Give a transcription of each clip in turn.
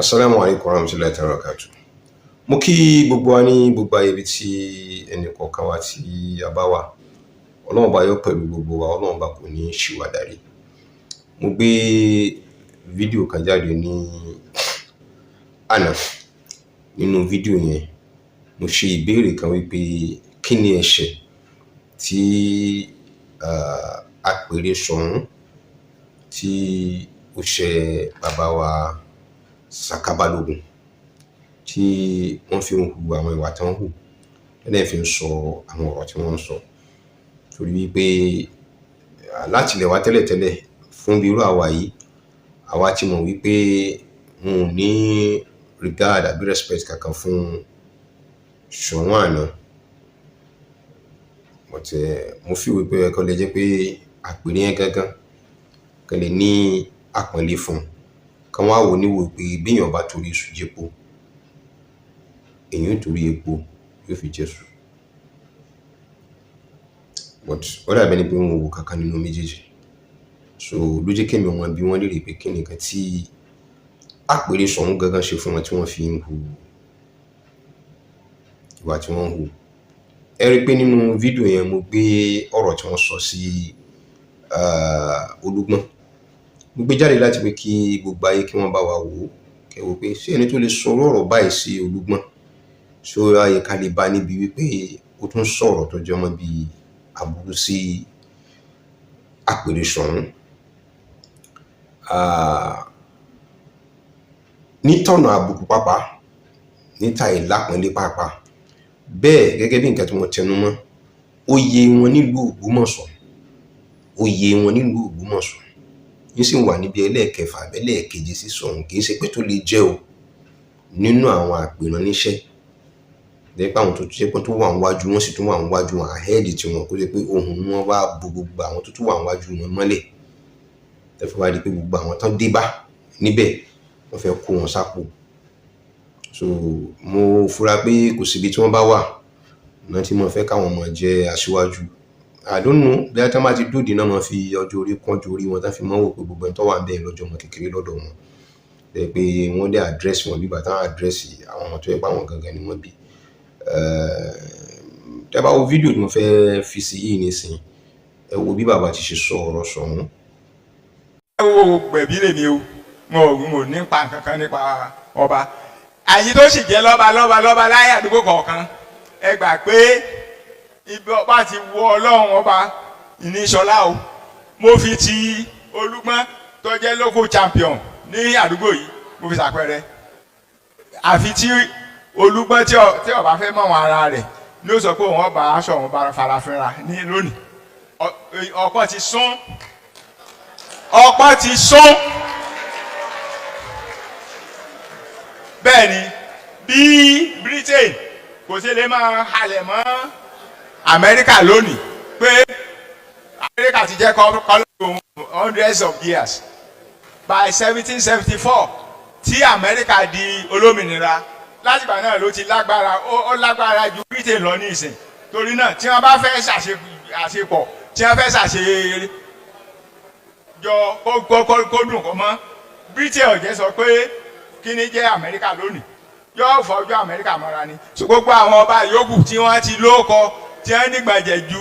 Assalamu alaikum warahmatullahi ta'ala wabarakatuh. Mo kí gbogbo wa ní gbogbo ayé ibi tí ẹnì kọ̀ọ̀kan wa tí a bá wà. Ọlọ́run bá yọ pẹ̀lú gbogbo wa, Ọlọ́run bá kò ní ṣì wá darí. Mo gbé fídíò kan jáde ní àná. Nínú fídíò yẹn, mo ṣe ìbéèrè kan wípé kí ni ẹ̀ṣẹ̀ tí Apèrè Ṣọ̀ún tí ó ṣe bàbá wa Sàká Balógun tí wọ́n fi ń hu àwọn ìwà tí wọ́n hù, wọ́n dẹ̀ fi ń sọ àwọn ọ̀rọ̀ tí wọ́n ń sọ. Torí wípé láti ilẹ̀ wá tẹ́lẹ̀tẹ́lẹ̀, fún bí irú àwa yìí, àwa ti mọ̀ wípé wọn ò ní regard àbí respect kankan fún Ṣọ̀ún àná. But mo feel wípé ó yẹ kó lè jẹ́ pé àpèrè yẹn gangan kán lè ní àpọ́nlé fún un. Kán wá wò ó níwò pé béèyàn bá torí iṣu jẹpo, èèyàn ó torí epo yóò fi jẹṣu. But ó dàbí ẹni pé wọn ò wo kankan nínú méjèèjì. So ló jẹ́ kémi ó máa bi wọ́n léèrè pé kí ni nǹkan tí Apèrè Ṣọ̀ún gangan ṣe fún wọn tí wọ́n fi ń hu ìwà tí wọ́n ń hù. Ẹ rí i pé nínú fídíò yẹn, mo gbé ọ̀rọ̀ tí wọ́n sọ sí Olúgbọ́n. Mo gbé jáde láti pé kí gbogbo ayé kí wọ́n bá wa wò ó. Kẹ́ wò pé ṣé ẹni tó lè sọ irú ọ̀rọ̀ báyìí sí Olúgbọ́n, ṣé ó wá yẹ ká lè bá níbi wípé ó tún sọ̀rọ̀ tó jọmọ́ bí aburú sí Apèrè Ṣọ̀ún? Ní tọ̀nà àbùkù pàápàá, níta ìlápọ̀nlé pàápàá, bẹ́ẹ̀ gẹ́gẹ́ bí nǹkan tí mo tẹnu mọ́, oyè wọn nílùú Ògbómọ̀ṣọ́, oyè wọn nílùú Ògbómọ̀ṣọ́ ń sì wà níbi ẹlẹ́ẹ̀kẹfà àbí ẹlẹ́ẹ̀keje sí Ṣọ̀ún. Kì í ṣe pé tó lè jẹ́ o nínú àwọn àpèrán níṣẹ́ jẹ́ pé àwọn tó jẹ́ pé tó wà níwájú wọn sì tún wà níwájú wọn ahead tiwọn, kó jẹ́ pé ohùn wọn wá bo gbogbo àwọn tó tún wà níwájú wọn mọ́lẹ̀, tẹ́ fi wá di pé gbogbo àwọn tán dé bá níbẹ̀, wọ́n fẹ́ kó wọn sápò. So mo fura pé kò síbi tí wọ́n bá wà náà tí mo fẹ́ káwọn ọmọ jẹ́ aṣíwájú. I don't know bí wọ́n bá ti dóde náà, máa fi ọjọ́ orí kún ọjọ́ orí wọn, tán fi máa ń wò pé gbogbo ẹni tó wà níbẹ̀ lọ́jọ́ ọmọ kékeré lọ́dọ̀ wọn, jẹ́ pé wọ́n dẹ̀ address wọn bí ìgbà táwọn address àwọn ọmọ tó yẹ pé àwọn gangan ni wọ́n bí. Tẹ́ bá wo fídíò tí mo fẹ́ fi sí yìí nísìnyí, ẹ wo bí bàbá ti ṣe sọ ọ̀rọ̀ Ṣọ̀ún. Ẹ wo, gbẹ̀bí lèmi o, n ò nípa kankan nípa ọba. Àyìn tó sì jẹ́ lọ́ba lọ́ba lọ́ba láyé àdúgbò kọ̀ọ̀kan, ẹ gbà pé ibi ọba ti wọ Ọlọ́run ọba ìníṣọlá o. Mo fi ti Olúgbọ́n tó jẹ́ local champion ní àdúgbò yìí, mo fi ṣàpẹẹrẹ. Àfi tí Olúgbọ́n tí ọba fẹ́ mọ̀ wọn ara rẹ̀ ní ó sọ pé òun ọba aṣọ òun bá farafinra ní lónìí. Ọ̀pọ̀ ti sún, ọ̀pọ̀ ti sún. Bẹ́ẹ̀ ni bí Britain kò ṣe lè máa halẹ̀ mọ́ Amẹ́ríkà lónìí pé Amẹ́ríkà ti jẹ́ colony hundreds of years. By 1774 tí Amẹ́ríkà di olómìnira, látìgbà náà ló ti lágbára, ó lágbára ju Britain lọ ní ìsìn. Torí náà, tí wọ́n bá fẹ́ ṣàṣepọ̀, tí wọ́n fẹ́ ṣàṣe jọ kó dùn kó mọ́, Britain ọ̀jẹ̀ sọ pé kí ni jẹ́ Amẹ́ríkà lónìí, yóò fọjú Amẹ́ríkà mọ́ra ni. So gbogbo àwọn ọba yòókù tí wọ́n ti lóko, tí wọ́n nígbàjẹ̀ ju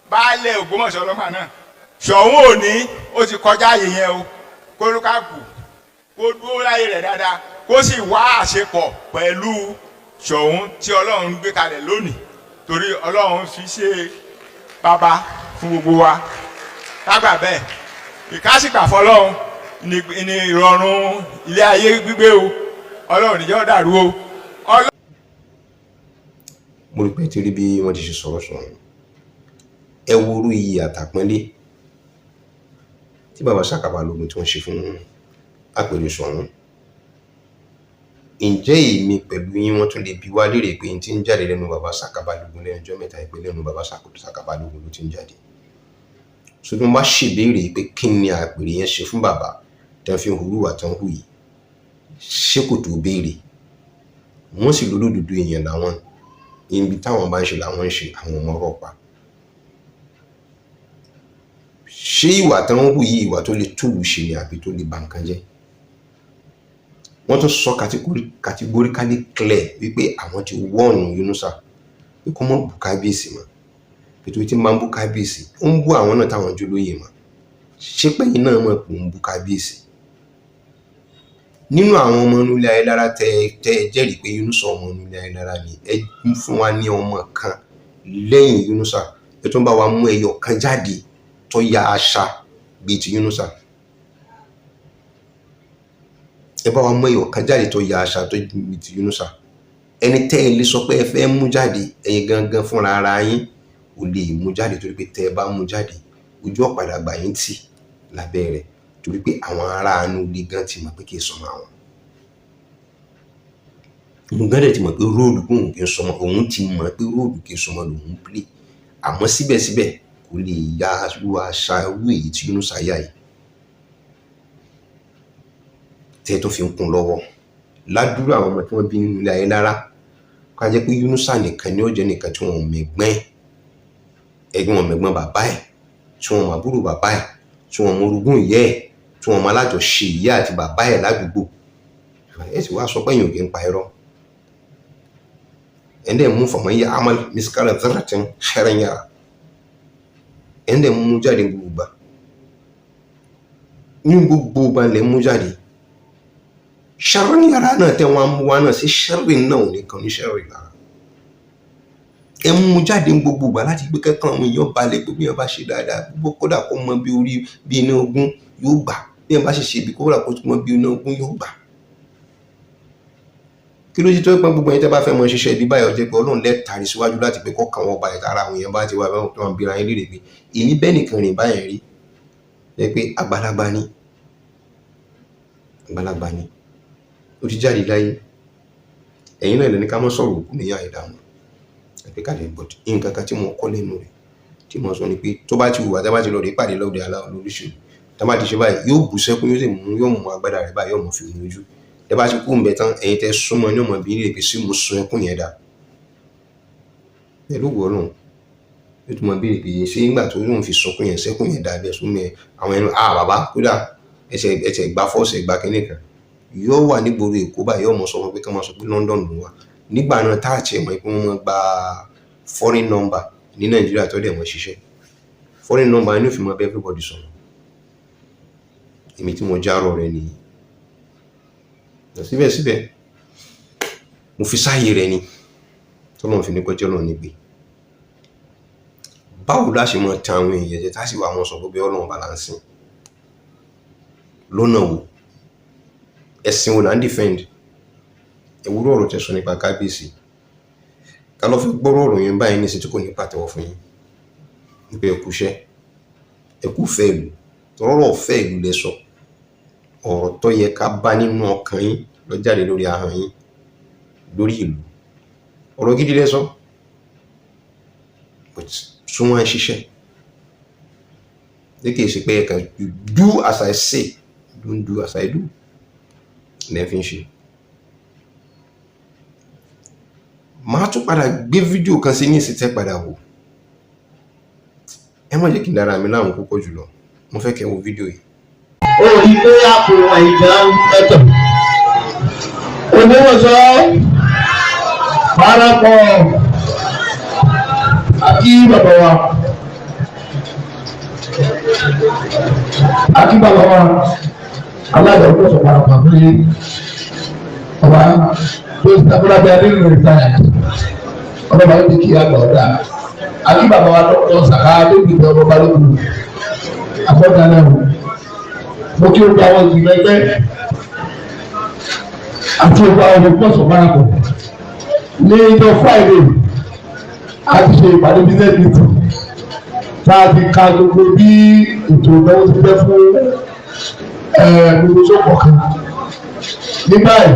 baálẹ̀ Ògbómọ̀ṣọ́ lọ́gbà náà, Ṣọ̀ún òní ó ti kọjá àyè yẹn o. Kólúkàkù kó dúró láyé rẹ̀ dáadáa, kó sì wá àṣepọ̀ pẹ̀lú Ṣọ̀ún tí Ọlọ́run gbé kalẹ̀ lónìí, torí Ọlọ́run fi ṣe bàbá fún gbogbo wa. Kágbà bẹ́ẹ̀, ìkásìgbà fọlọ́run ní ìrọ̀rùn ilé ayé gbígbé o. Ọlọ́run níjọ́ dàrú o. Mo rí pé ti rí bí wọ́n ti ṣe sọ̀rọ̀ Ṣọ̀ún. Ẹ wo orú iyì àtàpọ́nlé tí bàbá Sàká Balógun tí wọ́n ṣe fún Apèrè Ṣọ̀ún. Ǹjẹ́ èmi pẹ̀lú yín, wọ́n tún lè bi wá léèrè pé n tí ń jáde lẹ́nu bàbá Sàká Balógun lẹ́nu ọjọ́ mẹ́ta, ìpè lẹ́nu bàbá Sàká Balógun ló ti ń jáde? So tí wọ́n bá ṣèbéèrè pé kí ni àpèrè yẹn ṣe fún bàbá tí wọ́n fi ń hurú ìwà tí wọ́n hù yìí, ṣé kò tó béèrè? Wọ́n sì lólódodo èèyàn làwọn. Ibi táwọn bá ń ṣe làwọn ń ṣe, àwọn ọmọ ọ̀rọ̀ pa. Ṣé ìwà tí wọ́n hù yìí, ìwà tó lè túlù ṣe ni àbí tó lè ba nǹkan jẹ́? Wọ́n tún sọ categorically clear wípé àwọn ti warn Yunusa pé kó má bú kábíyèsí mọ́, pé tó ti máa ń bú kábíyèsí, ó ń bú àwọn náà táwọn jólóyè mọ́. Ṣé pẹ́yìn náà mọ̀ pé ó ń bú kábíyèsí? Nínú àwọn ọmọ inú ilé Ayélára tẹ tẹ jẹ́rìí pé Yunusa ọmọ inú ilé Ayélára ni, ẹ fún wa ní ọmọ kan lẹ́yìn Yunusa, ẹ tún bá wa mú ẹyọ kan jáde tó ya àṣà bíi ti Yunusa. Ẹ bá wa mú ẹyọ kan jáde tó ya àṣà tó bíi ti Yunusa. Ẹni tẹ́ ẹ lè sọ pé ẹ fẹ́ mú jáde, ẹ̀yin gangan fúnra ara yín ò lè mú jáde, torí pé tẹ́ ẹ bá mú jáde, ojú ọ̀padà gbà yín tì lábẹ́ rẹ̀, torí pé àwọn ará inú ilé gan ti mọ̀ pé kì í sọmọ àwọn. Òun gan dẹ̀ ti mọ̀ pé role kóun kì í sọmọ, òun ti mọ̀ pé role kì í sọmọ lòun play, àmọ́ síbẹ̀síbẹ̀ kò lè ya irú àṣà irú èyí tí Yunusa yà yìí tẹ́ tó fi ń kún lọ́wọ́ ládùúrú àwọn ọmọ tí wọ́n bí nínú ilé Ayélára. Ká jẹ́ pé Yunusa nìkan ni ó jẹ́ nìkan tí wọ́n mẹ̀gbọ́n ẹ̀, ẹ̀gbọ́n wọn mẹ̀gbọ́n bàbá ẹ̀, tí wọ́n mọ àbúrò bàbá ẹ̀, tí wọ́n mọ orogún ìyá ẹ̀, tí wọ́n mọ alájọṣe ìyá àti bàbá ẹ̀ ládùúgbò. Ẹ sì wá sọ pé èèyàn ò kí ń pa irọ́. Ẹ̀ ń dẹ̀ mú faman ya'mal mithqala dharratin khairan yara, ẹ̀ ń dẹ̀ mú jáde gbogbo ìgbà, ní gbogbo ìgbà lẹ̀ mú jáde. Sharran yara náà tẹ́ wọ́n á mú wa náà sí sharri náà ò ní kan ní sharri lára. Ẹ mú jáde ní gbogbo ìgbà láti gbé kẹ́kọ̀ọ́ àwọn èèyàn balẹ̀ pé bí èèyàn bá ṣe dáadáa, gbogbo kódà kó mọ bí orí bí iná ogún yóò gbà, bí èèyàn bá sì ṣe ibi kódà kó mọ bí iná ogún yóò gbà. Kí ló dé tó pé gbogbo ẹ̀yin tẹ́ bá fẹ́ mọ ṣiṣẹ́ ibi báyọ̀ jẹ́ pé Ọlọ́run lẹ́ tari síwájú láti pé kọ́kàn wọn balẹ̀, ara àwọn èèyàn bá ti wá báwọn tó máa bira yín léèrè pé èmi bẹ́ẹ̀ nìkan rìn báyẹn rí, jẹ́ pé àgbàlagbà ni, àgbàlagbà ni, ó ti jáde láyé. Ẹ̀yin náà lẹ ní ká má sọ̀rọ̀ òkú ní àìdáhùn àgbékalẹ̀, but nǹkan kan tí mo kọ́ lẹ́nu rẹ̀ tí mo sọ ni pé tó bá ti wùwà, tó bá ti lọ rí pàdé lọ́dẹ aláwọ̀ lóríṣiríṣi, tó bá ti ṣe báyìí yóò bú sẹ́kún, yóò sì mú, yóò mú agbádá rẹ̀ báyìí, yóò mú fi omi ojú. Tẹ́ bá ti kú ń bẹ tán, ẹ̀yin tẹ́ súnmọ́ ní ọmọ bí lè pè sí mo sun ẹkún yẹn dà pẹ̀lú ògo Ọlọ́run. Yóò tún mọ béèrè pé ṣé nígbà tó lóun fi sunkún yẹn, sẹ́kún yẹn dà bẹ́ẹ̀ súnmọ́ ẹ àwọn ẹnu ah bàbá kódà ẹsẹ̀ ẹsẹ̀ gba fọ́ọ̀sì ẹgbà kínní kan yóò wà nígboro Èkó báyìí, yóò mọ sọ fún pé kí wọ́n sọ pé London ló wà nígbà náà, tá àti ẹ̀mọ́ pé wọ́n gba foreign number ní Nàìjíríà tó dẹ̀ wọ́n ṣiṣẹ́ foreign number ní òfin mọ́ bẹ́ẹ̀ everybody sọ̀rọ̀. Èmi tí mo járọ̀ rẹ̀ nìyí. Síbẹ̀síbẹ̀ mo fi sáàyè rẹ̀ ni tọ́lọ́run fi ní kọjọ́ náà nígbè. Báwo la ṣe máa tan àwọn èèyàn jẹ tá sì wà wọn sọ pé Ọlọ́run bá là ń sìn? Lọ́nà wo? Ẹ̀sìn wo là ń defend? Ẹ̀wúrọ̀ ọ̀rọ̀ tẹ́ sọ nípa kábíyèsí, ta ló fi gbọ́rọ̀ ọ̀rọ̀ yẹn báyìí nísìnyí tí kò ní pàtẹ́wọ́ fún yín nípa ẹ̀kúṣẹ́ ẹ̀kú fẹ́ ìlú? Tọ́rọ̀ fẹ́ ìlú lẹ sọ, ọ̀rọ̀ tó yẹ ká bá nínú ọkàn yín ló jáde lórí ahọ́n yín lórí ìlú. Ọ̀rọ̀ gidi lẹ sọ, but tún wọ́n ṣiṣẹ́ ní kìí ṣe pé ẹ kàn do as I say, don't do as I do lẹ́ fi ń ṣe. Màá tún padà gbé fídíò kan sí ní ìsìtẹ́ padà wò. Ẹ má jẹ́ kí n dára mi láàmú púpọ̀ jùlọ, mo fẹ́ kẹ́ wo fídíò yìí. Ó rí pé àpò àìgbà ń pẹ̀tọ̀. Ògbómọ̀ṣọ́ parapọ̀ àkí bàbá wa, àkí bàbá wa alága Ògbómọ̀ṣọ́ parapọ̀ àbúlé ọba tó sábúrábí adéhùn rìtáyà ọba bàbá mi kì í àgbà ọ̀dà, àkí bàbá wa dọ́kítọ̀ Sàká Adégbìtẹ̀ ọba Balógun àfọ̀dá náà. Mo kí o gba àwọn ìgbìmọ̀ ẹgbẹ́ àti ọgbà Ògbómọ̀ṣọ́ parapọ̀. Ní ọjọ́ Friday a ti ṣe ìpàdé business meeting tá a ti ka gbogbo bí ètò ìnáwó ti fẹ́ fún gbogbo sọ́kọ̀ kan. Ní báyìí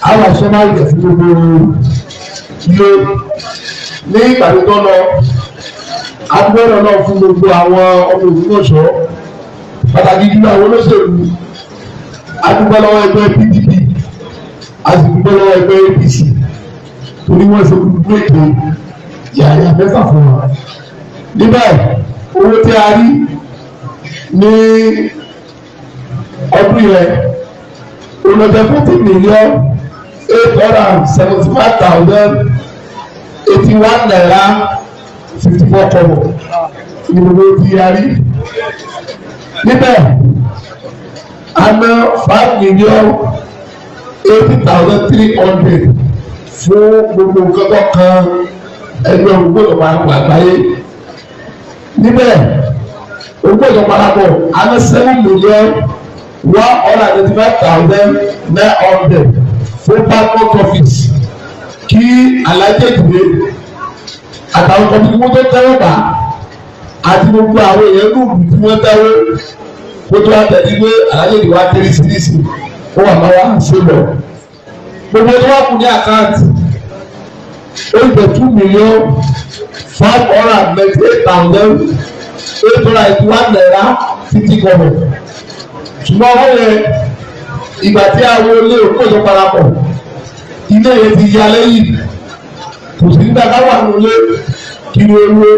àwọn àṣọ máa ń yẹ fún gbogbo ilé. Ní ìpàdé tó lọ, a dúpẹ́ náà fún gbogbo àwọn ọmọ Ògbómọ̀ṣọ́, pàtàkì jùlọ àwọn olóṣèlú. A dúpẹ́ lọ́wọ́ ẹgbẹ́ PDP, a sì dúpẹ́ lọ́wọ́ ẹgbẹ́ APC, torí wọ́n ṣe gbogbo ètò yàrá mẹ́fà fún wa. Ní báyìí owó tí a rí ní ọdún yẹn Olùjẹ́ ₦50,875,081.54 ní gbogbo tí a rí. Níbẹ̀ a ná 5,080,300 fún gbogbo nǹkan tó kan ẹgbẹ́ Ògbómọ̀ṣọ́ parapọ̀ àgbáyé. Níbẹ̀ Ògbómọ̀ṣọ́ parapọ̀ a ná 7,195,900 fún passport office kí alájẹ ìdílé àtàwọn kan tí wọ́n tó tẹ́wọ́ bá àti gbogbo àwọn èèyàn lùlù tí wọ́n tẹ́wọ́ kó tó wá tẹ̀lé pé alájẹ ìdílé wa tẹ́lẹ̀ sírísì ó wà lọ́wọ́ ṣe lọ. Gbogbo tó wà kù ní àkáǹtì ó jẹ́ ₦2,598,881.50. Ṣùgbọ́n wọ́n yẹ ìgbà tí a wo ilé Ògbómọ̀ṣọ́ parapọ̀ ilé yẹn ti ya lẹ́yìn, kò sí nígbà ká wà nílé kiri owó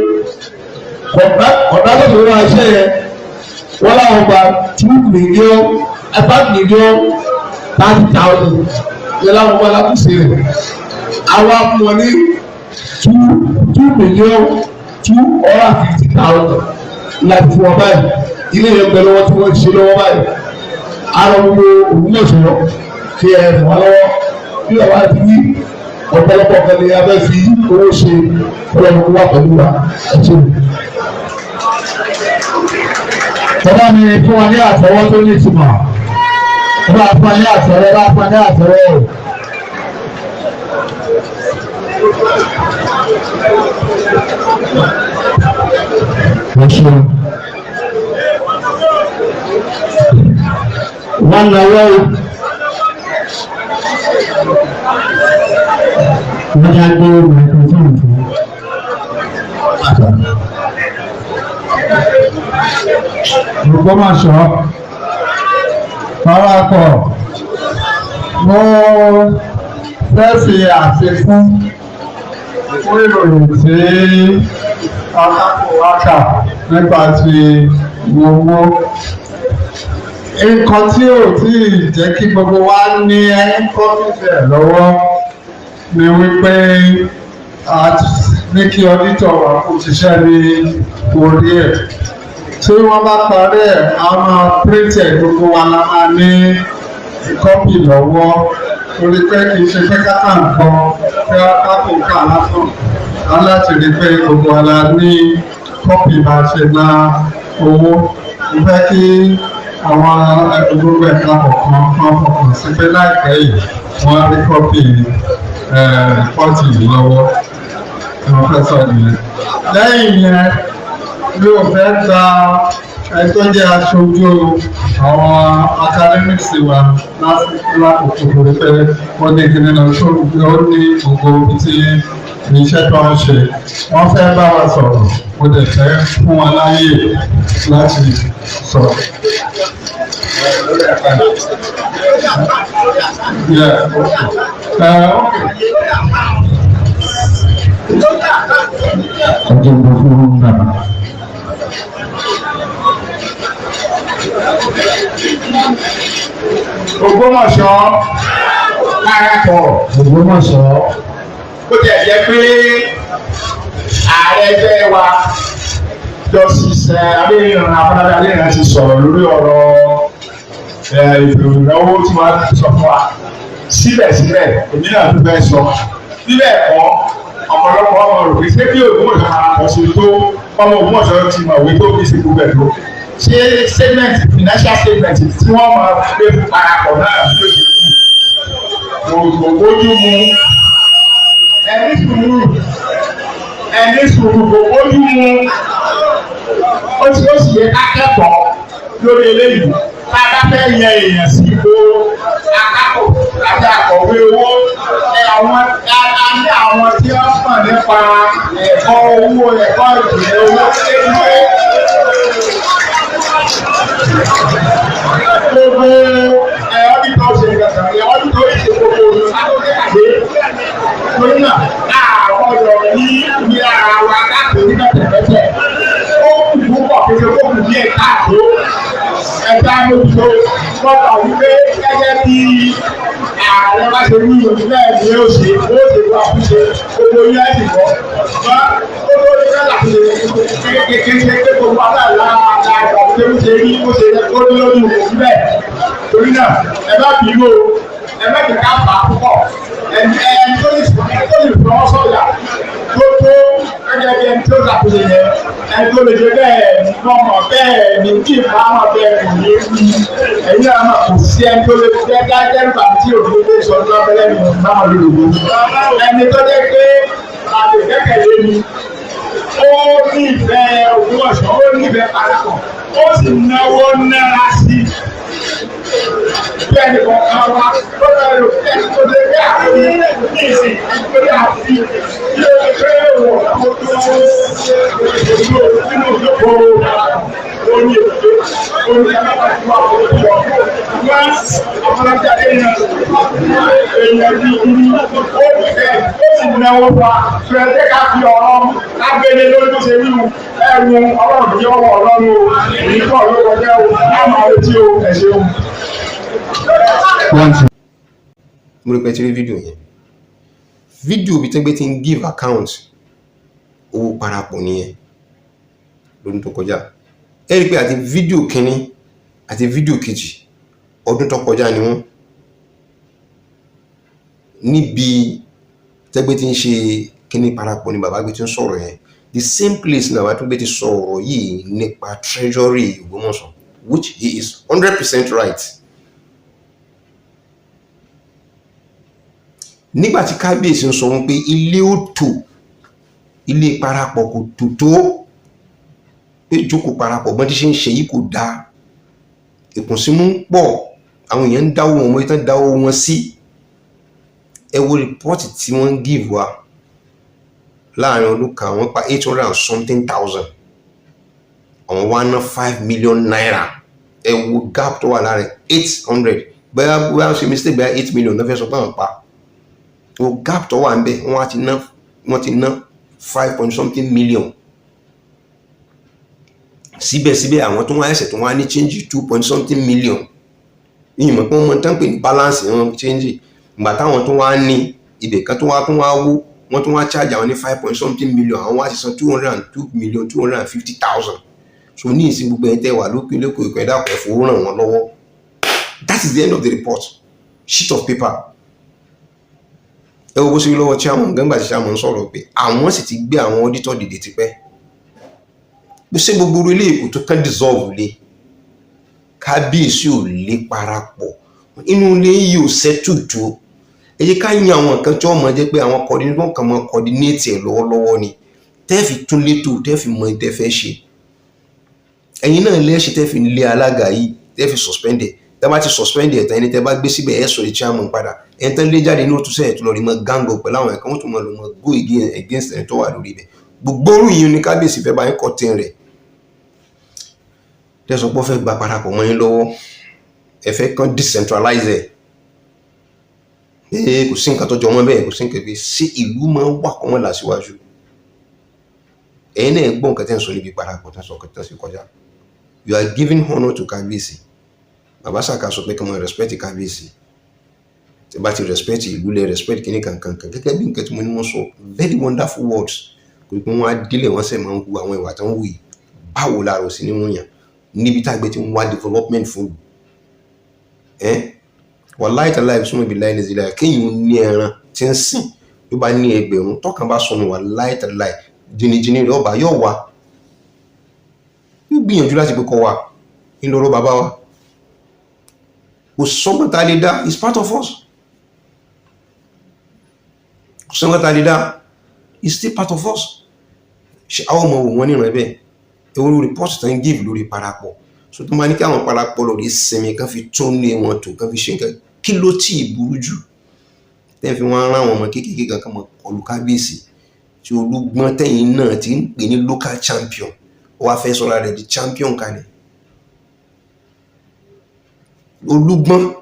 kọ̀ọ̀dá tó wá iṣẹ́ yẹn wọ́n láwọn gba 2,500,000 yẹn láwọn gba lákùsí rẹ̀. Àwa fún wọn ní 2,250,000 láti fún wọn báyìí. Ilé yẹn bẹ lọ́wọ́ tí wọ́n ń ṣe lọ́wọ́ báyìí. Ara gbogbo Ògbómọ̀ṣọ́ kí ẹ ràn wá lọ́wọ́ bí ọba ti wí ọ̀pọ̀lọpọ̀ kan ní abẹ́ fi owó ṣe ọlọ́run wà pẹ̀lú wa ẹ ṣé. Bàbá mi fún wa ní àtẹ́wọ́ tó ní ìtumọ̀. Bàbá fún wa ní àtẹ́wọ́, bàbá fún wa ní àtẹ́wọ́ o. Ẹ ṣeun. Wọ́n náwó o. Wọ́n já gbé microphone fún. Ògbómọ̀ṣọ́ parapọ̀, mo fẹ́ fi àfikún fún ìròyìn tí akápò wa kà nípa ti owó. Nǹkan tí ò tí ì jẹ́ kí gbogbo wa ní kọ́fíìsì ẹ̀ lọ́wọ́ ni wípé a ní kí ọ́dítọ̀ wa kó ṣiṣẹ́ ní orí ẹ̀. Tí wọ́n bá parí ẹ̀, a máa print ẹ̀, gbogbo wa la máa ní kọ́pì lọ́wọ́, torí pé kì í ṣe pé káká nǹkan pé kákò ká lásán, a láti rí i pé gbogbo wa la ní kọ́pì bá ṣe ná owó. Mo fẹ́ kí àwọn gbogbo ẹ̀ka kọ̀ọ̀kan kan fọkàn sí pé láìpẹ́ yìí wọ́n á rí kọ́pì rìpọ́ọ̀tì yìí lọ́wọ́. Mo fẹ́ sọ nìyẹn. Lẹ́yìn yẹn, mi ò fẹ́ gba ẹni tó jẹ́ aṣojú àwọn academics wa lákòókò torí pé wọ́n ní kíní náà tó ó ní gbogbo ibi tí iṣẹ́ tó ń ṣe. Wọ́n fẹ́ bá wa sọ̀rọ̀, mo dẹ̀ fẹ́ fún wọn láyè láti sọ̀rọ̀. Yeah, okay. Okay. Ọjọ́ ìgbà fún bàbá. Ògbómọ̀ṣọ́ parapọ̀. Ògbómọ̀ṣọ́. Ó tiẹ̀ jẹ́ pé ààrẹ ẹgbẹ́ wa Justice Adéníran Afọlábí Adéníran ti sọ̀rọ̀ lórí ọ̀rọ̀ ètò ìnáwó tí wọ́n sọ fún wa. Síbẹ̀síbẹ̀ èmi náà tún fẹ́ sọ. Síbẹ̀ kọ́ ọ̀pọ̀lọpọ̀ ọmọ rò pé ṣé bí Ògbómọ̀ṣọ́ parapọ̀ ṣe tó ọmọ Ògbómọ̀ṣọ́ ti mọ̀wé tó fi ṣe gbogbo ẹ̀ tó. Ṣé statement financial statement tí wọ́n máa gbé fún parapọ̀ náà ló ṣe kú? Kò bójú mu. Ẹni sùúrù ẹni sùúrù kò bójú mu. Ó ti ó sì yẹ ká kẹ́kọ̀ọ́ lórí eléyìí. Tá a bá fẹ́ yan èèyàn sí ipò akápò àti akọ̀wé owó, àwọn a ní àwọn tí wọ́n mọ̀ nípa ẹ̀kọ́ owó ẹ̀kọ́ ìjìnlẹ̀ owó léwé. Gbogbo ọ́dítọ̀ ṣe kankan ọ́dítọ̀ ṣe gbogbo àgbẹ̀. Torí náà, àwọn ọ̀dọ́ ní ní ara wa káàkiri ní pẹ̀tẹ̀pẹ̀tẹ̀. Ó kù púpọ̀ kékeré ó kù díẹ̀ káàtó. Ẹ̀ka mójútó gbọ́dọ̀ wípé gẹ́gẹ́ bí ààrẹ bá ṣe wí bẹ́ẹ̀ ni ó ṣe ó ṣe wá ṣe gbogbo yẹn ti bọ̀. Ṣùgbọ́n ó tó ní kálá ṣe kékeré pé gbogbo aláìlá àgbà tó ṣe rí ó ṣe kó ní lórí òkú bẹ́ẹ̀. Torí náà ẹ má bínú o, ẹ má jẹ́ ká fà á púpọ̀. Ẹni ẹni tó lè fọwọ́ sọ̀yà tó tó gẹ́gẹ́ bí ẹni tó ṣàkóso yẹn, ẹni tó lè ṣe bẹ́ẹ̀ mọ̀mọ́ bẹ́ẹ̀ ni kí n máa mọ̀ bẹ́ẹ̀ kò ní í ẹ̀yin náà mà kò sí ẹni tó lè jẹ́ dájẹ́ nípa tí òfin lè sọ ní abẹ́lẹ́ mi máa lò lò. Ẹni tó jẹ́ pé àgbẹ̀kẹ̀lé mi, ó ní ìfẹ́ Ògbómọ̀ṣọ́, ó ní ìfẹ́ parapọ̀, ó sì náwó náírà sí bí ẹnì kọ̀ọ̀kan wa ó lọ rò bí ẹni tó lè gbé àfi ní ìsìn lórí àfi bí ó lè gbé wọ̀ tó tó nínú ìjókòó orí èdè orí alábàáṣe wa kò tó wọ́n àwọn ajáde yẹn èèyàn bí ibi ó fẹ́ ó sì náwó wa fẹ́ẹ́ ká fi ọ̀rọ̀ lágbélé lórí tó ṣe wíwu ẹ̀rù ọlọ́run ní ọwọ́ ọlọ́run o èyí kọ́ ló kọjá o á máa retí o, ẹ ṣeun. Mo rí pé ti rí fídíò yẹn, fídíò bí tẹ́gbẹ́ ti ń give account owó parapọ̀ nìyẹn lọ́dún tó kọjá. Ẹ rí i pé àti fídíò kínní àti fídíò kejì, ọdún tó kọjá ni wọ́n, níbi tẹ́gbẹ́ ti ń ṣe kínní parapọ̀ ni bàbá gbé ti ń sọ̀rọ̀ yẹn. The same place ni bàbá tó gbé ti sọ̀rọ̀ yìí nípa treasury Ògbómọ̀ṣọ́, which he is 100% right. Nígbà tí kábíyèsí ń sọ wọn pé ilé ó tò, ilé parapọ̀ kò tò tó, pé jókòó parapọ̀ bọ́n tí ṣe ń ṣe yìí kò dáa, ìkùnsínú ń pọ̀, àwọn èèyàn ń dáwó wọn mọ́ ìtàn dáwó wọn sí. Ẹ wo report tí wọ́n ń give wa láàrin ọdún kan, wọ́n pa 800 and something thousand, àwọn wá ná ₦5 million. Ẹ wo gap tó wà láàrin 800, bóyá bóyá ṣe mistake, bóyá 8 million náà fẹ́ sọ pé àwọn pa. Wo gap tó wà ń bẹ̀, wọ́n ti ná five point something million. Síbẹ̀síbẹ̀, àwọn tó wá ẹsẹ̀ tó wá ní change two point something million. Ìyìnbọn pé wọ́n mọ tán pè ní balance wọn change. Ìgbà táwọn tó wá ní ibẹ̀ kan tó wá wó, wọ́n tó wá charge àwọn ní five point something million, àwọn wá ti san 202,250,000. So ní ìsìn, gbogbo ẹ̀ tẹ́ wà lókè lókè ìkọ̀ ẹ̀dá kò fowó ràn wọ́n lọ́wọ́. That is the end of the report, sheet of paper. Ẹ wo bó ṣe rí lọ́wọ́ chairman gangba tí chairman sọ̀rọ̀ pé àwọn sì ti gbé àwọn auditor dìde tipẹ́, bó ṣe gbogbo ilé ìkó tó kàn dissolve lé kábíyèsí ò lè parapọ̀ inú ilé yìí ò settle tó. Ẹ jẹ́ ká yan àwọn nǹkan tí wọ́n mọ̀ jẹ́ pé àwọn coordinator kan mọ̀ coordinate ẹ̀ lọ́wọ́lọ́wọ́ ni, tẹ́ fi tún létò, tẹ́ fi mọ tẹ́ fẹ́ ṣe. Ẹ̀yin náà lẹ́ṣẹ̀ tẹ́ fi lé alága yìí, tẹ́ fi suspend ẹ̀. Tẹ́ bá ti suspend ẹ̀ tán, ẹni tẹ́ bá gbé síbẹ̀, ẹ̀ sọ di chairman padà. Ẹni tán lé jáde ní òtún sẹ́yìn tó lọ rí mọ́ gang up pẹ̀lú àwọn ẹ̀kan, wọ́n tún mọ́ lọ mọ́ go against ẹni tó wà lórí ibẹ̀. Gbogbo orú yìí ní kábíyèsí fẹ́ bá yín kọ́ tẹ́ rẹ̀, tẹ́sán pọ́ fẹ́ gba parapọ̀ mọ́ yín lọ́wọ́. Ẹ fẹ́ kàn decentralize ẹ̀. Ee, kò sí nǹkan tó jọ mọ́ bẹ́ẹ̀, kò sí nǹkan bí sí ìlú máa ń wà kọ́ wọ́n là síwájú. Ẹ̀yin náà gbọ́ nǹkan tẹ́ ń sọ níbi parapọ̀ tẹ́ ń sọ tẹ́ ń sọ kọjá. You are giving honour to kábíyèsí. Bàbá Sàká sọ pé kí wọ́n respect kábíyèsí. Tí bá ti respect ìlú, lẹ respect kíní kankan kan, gẹ́gẹ́ bí nǹkan tí mo ní wọ́n sọ, very wonderful words. Kò pé wọ́n á délẹ̀, wọ́n sì máa ń hu àwọn ìwà tó ń hù yìí. Báwo la rò sí ní wọ́n yàn níbi tá a gbé tí ń wá development fún ẹ? Wàláì tàláì súnmọ́ ibi láì nìzílẹ̀, kéèyàn ní ẹran tí ń sìn tó bá ní 1,000, tọkàn bá sọnù, wàláì tàláì, jìnnìjìnnì rẹ̀ ọba yóò wá, yóò gbìyànjú láti pé kọ́ wa ńlọrọ. Bàbá wa, kò sọ́gbọ́n tá a lè dá, is part of us. Kò sọ́gbọ́n tá a lè dá, is still part of us. Ṣe àwọn ọmọ wò wọ́n níran bẹ́ẹ̀? Ewu report tó ń give lórí parapọ̀ so tó máa ní kí àwọn parapọ̀ lórí sinmi, kan fi tún lé wọn tó, kan fi ṣe nǹkan, kí ló tí ì burú jù tẹ́ fi wọ́n rán àwọn ọmọ kéékèèké kan kan mọ́ kọlù kábíyèsí tí Olúgbọ́n tẹ̀yìn náà ti ń pè ní local champion? Ó wá fẹ́ sọ́ra rẹ̀ di champion kalẹ̀. Olúgbọ́n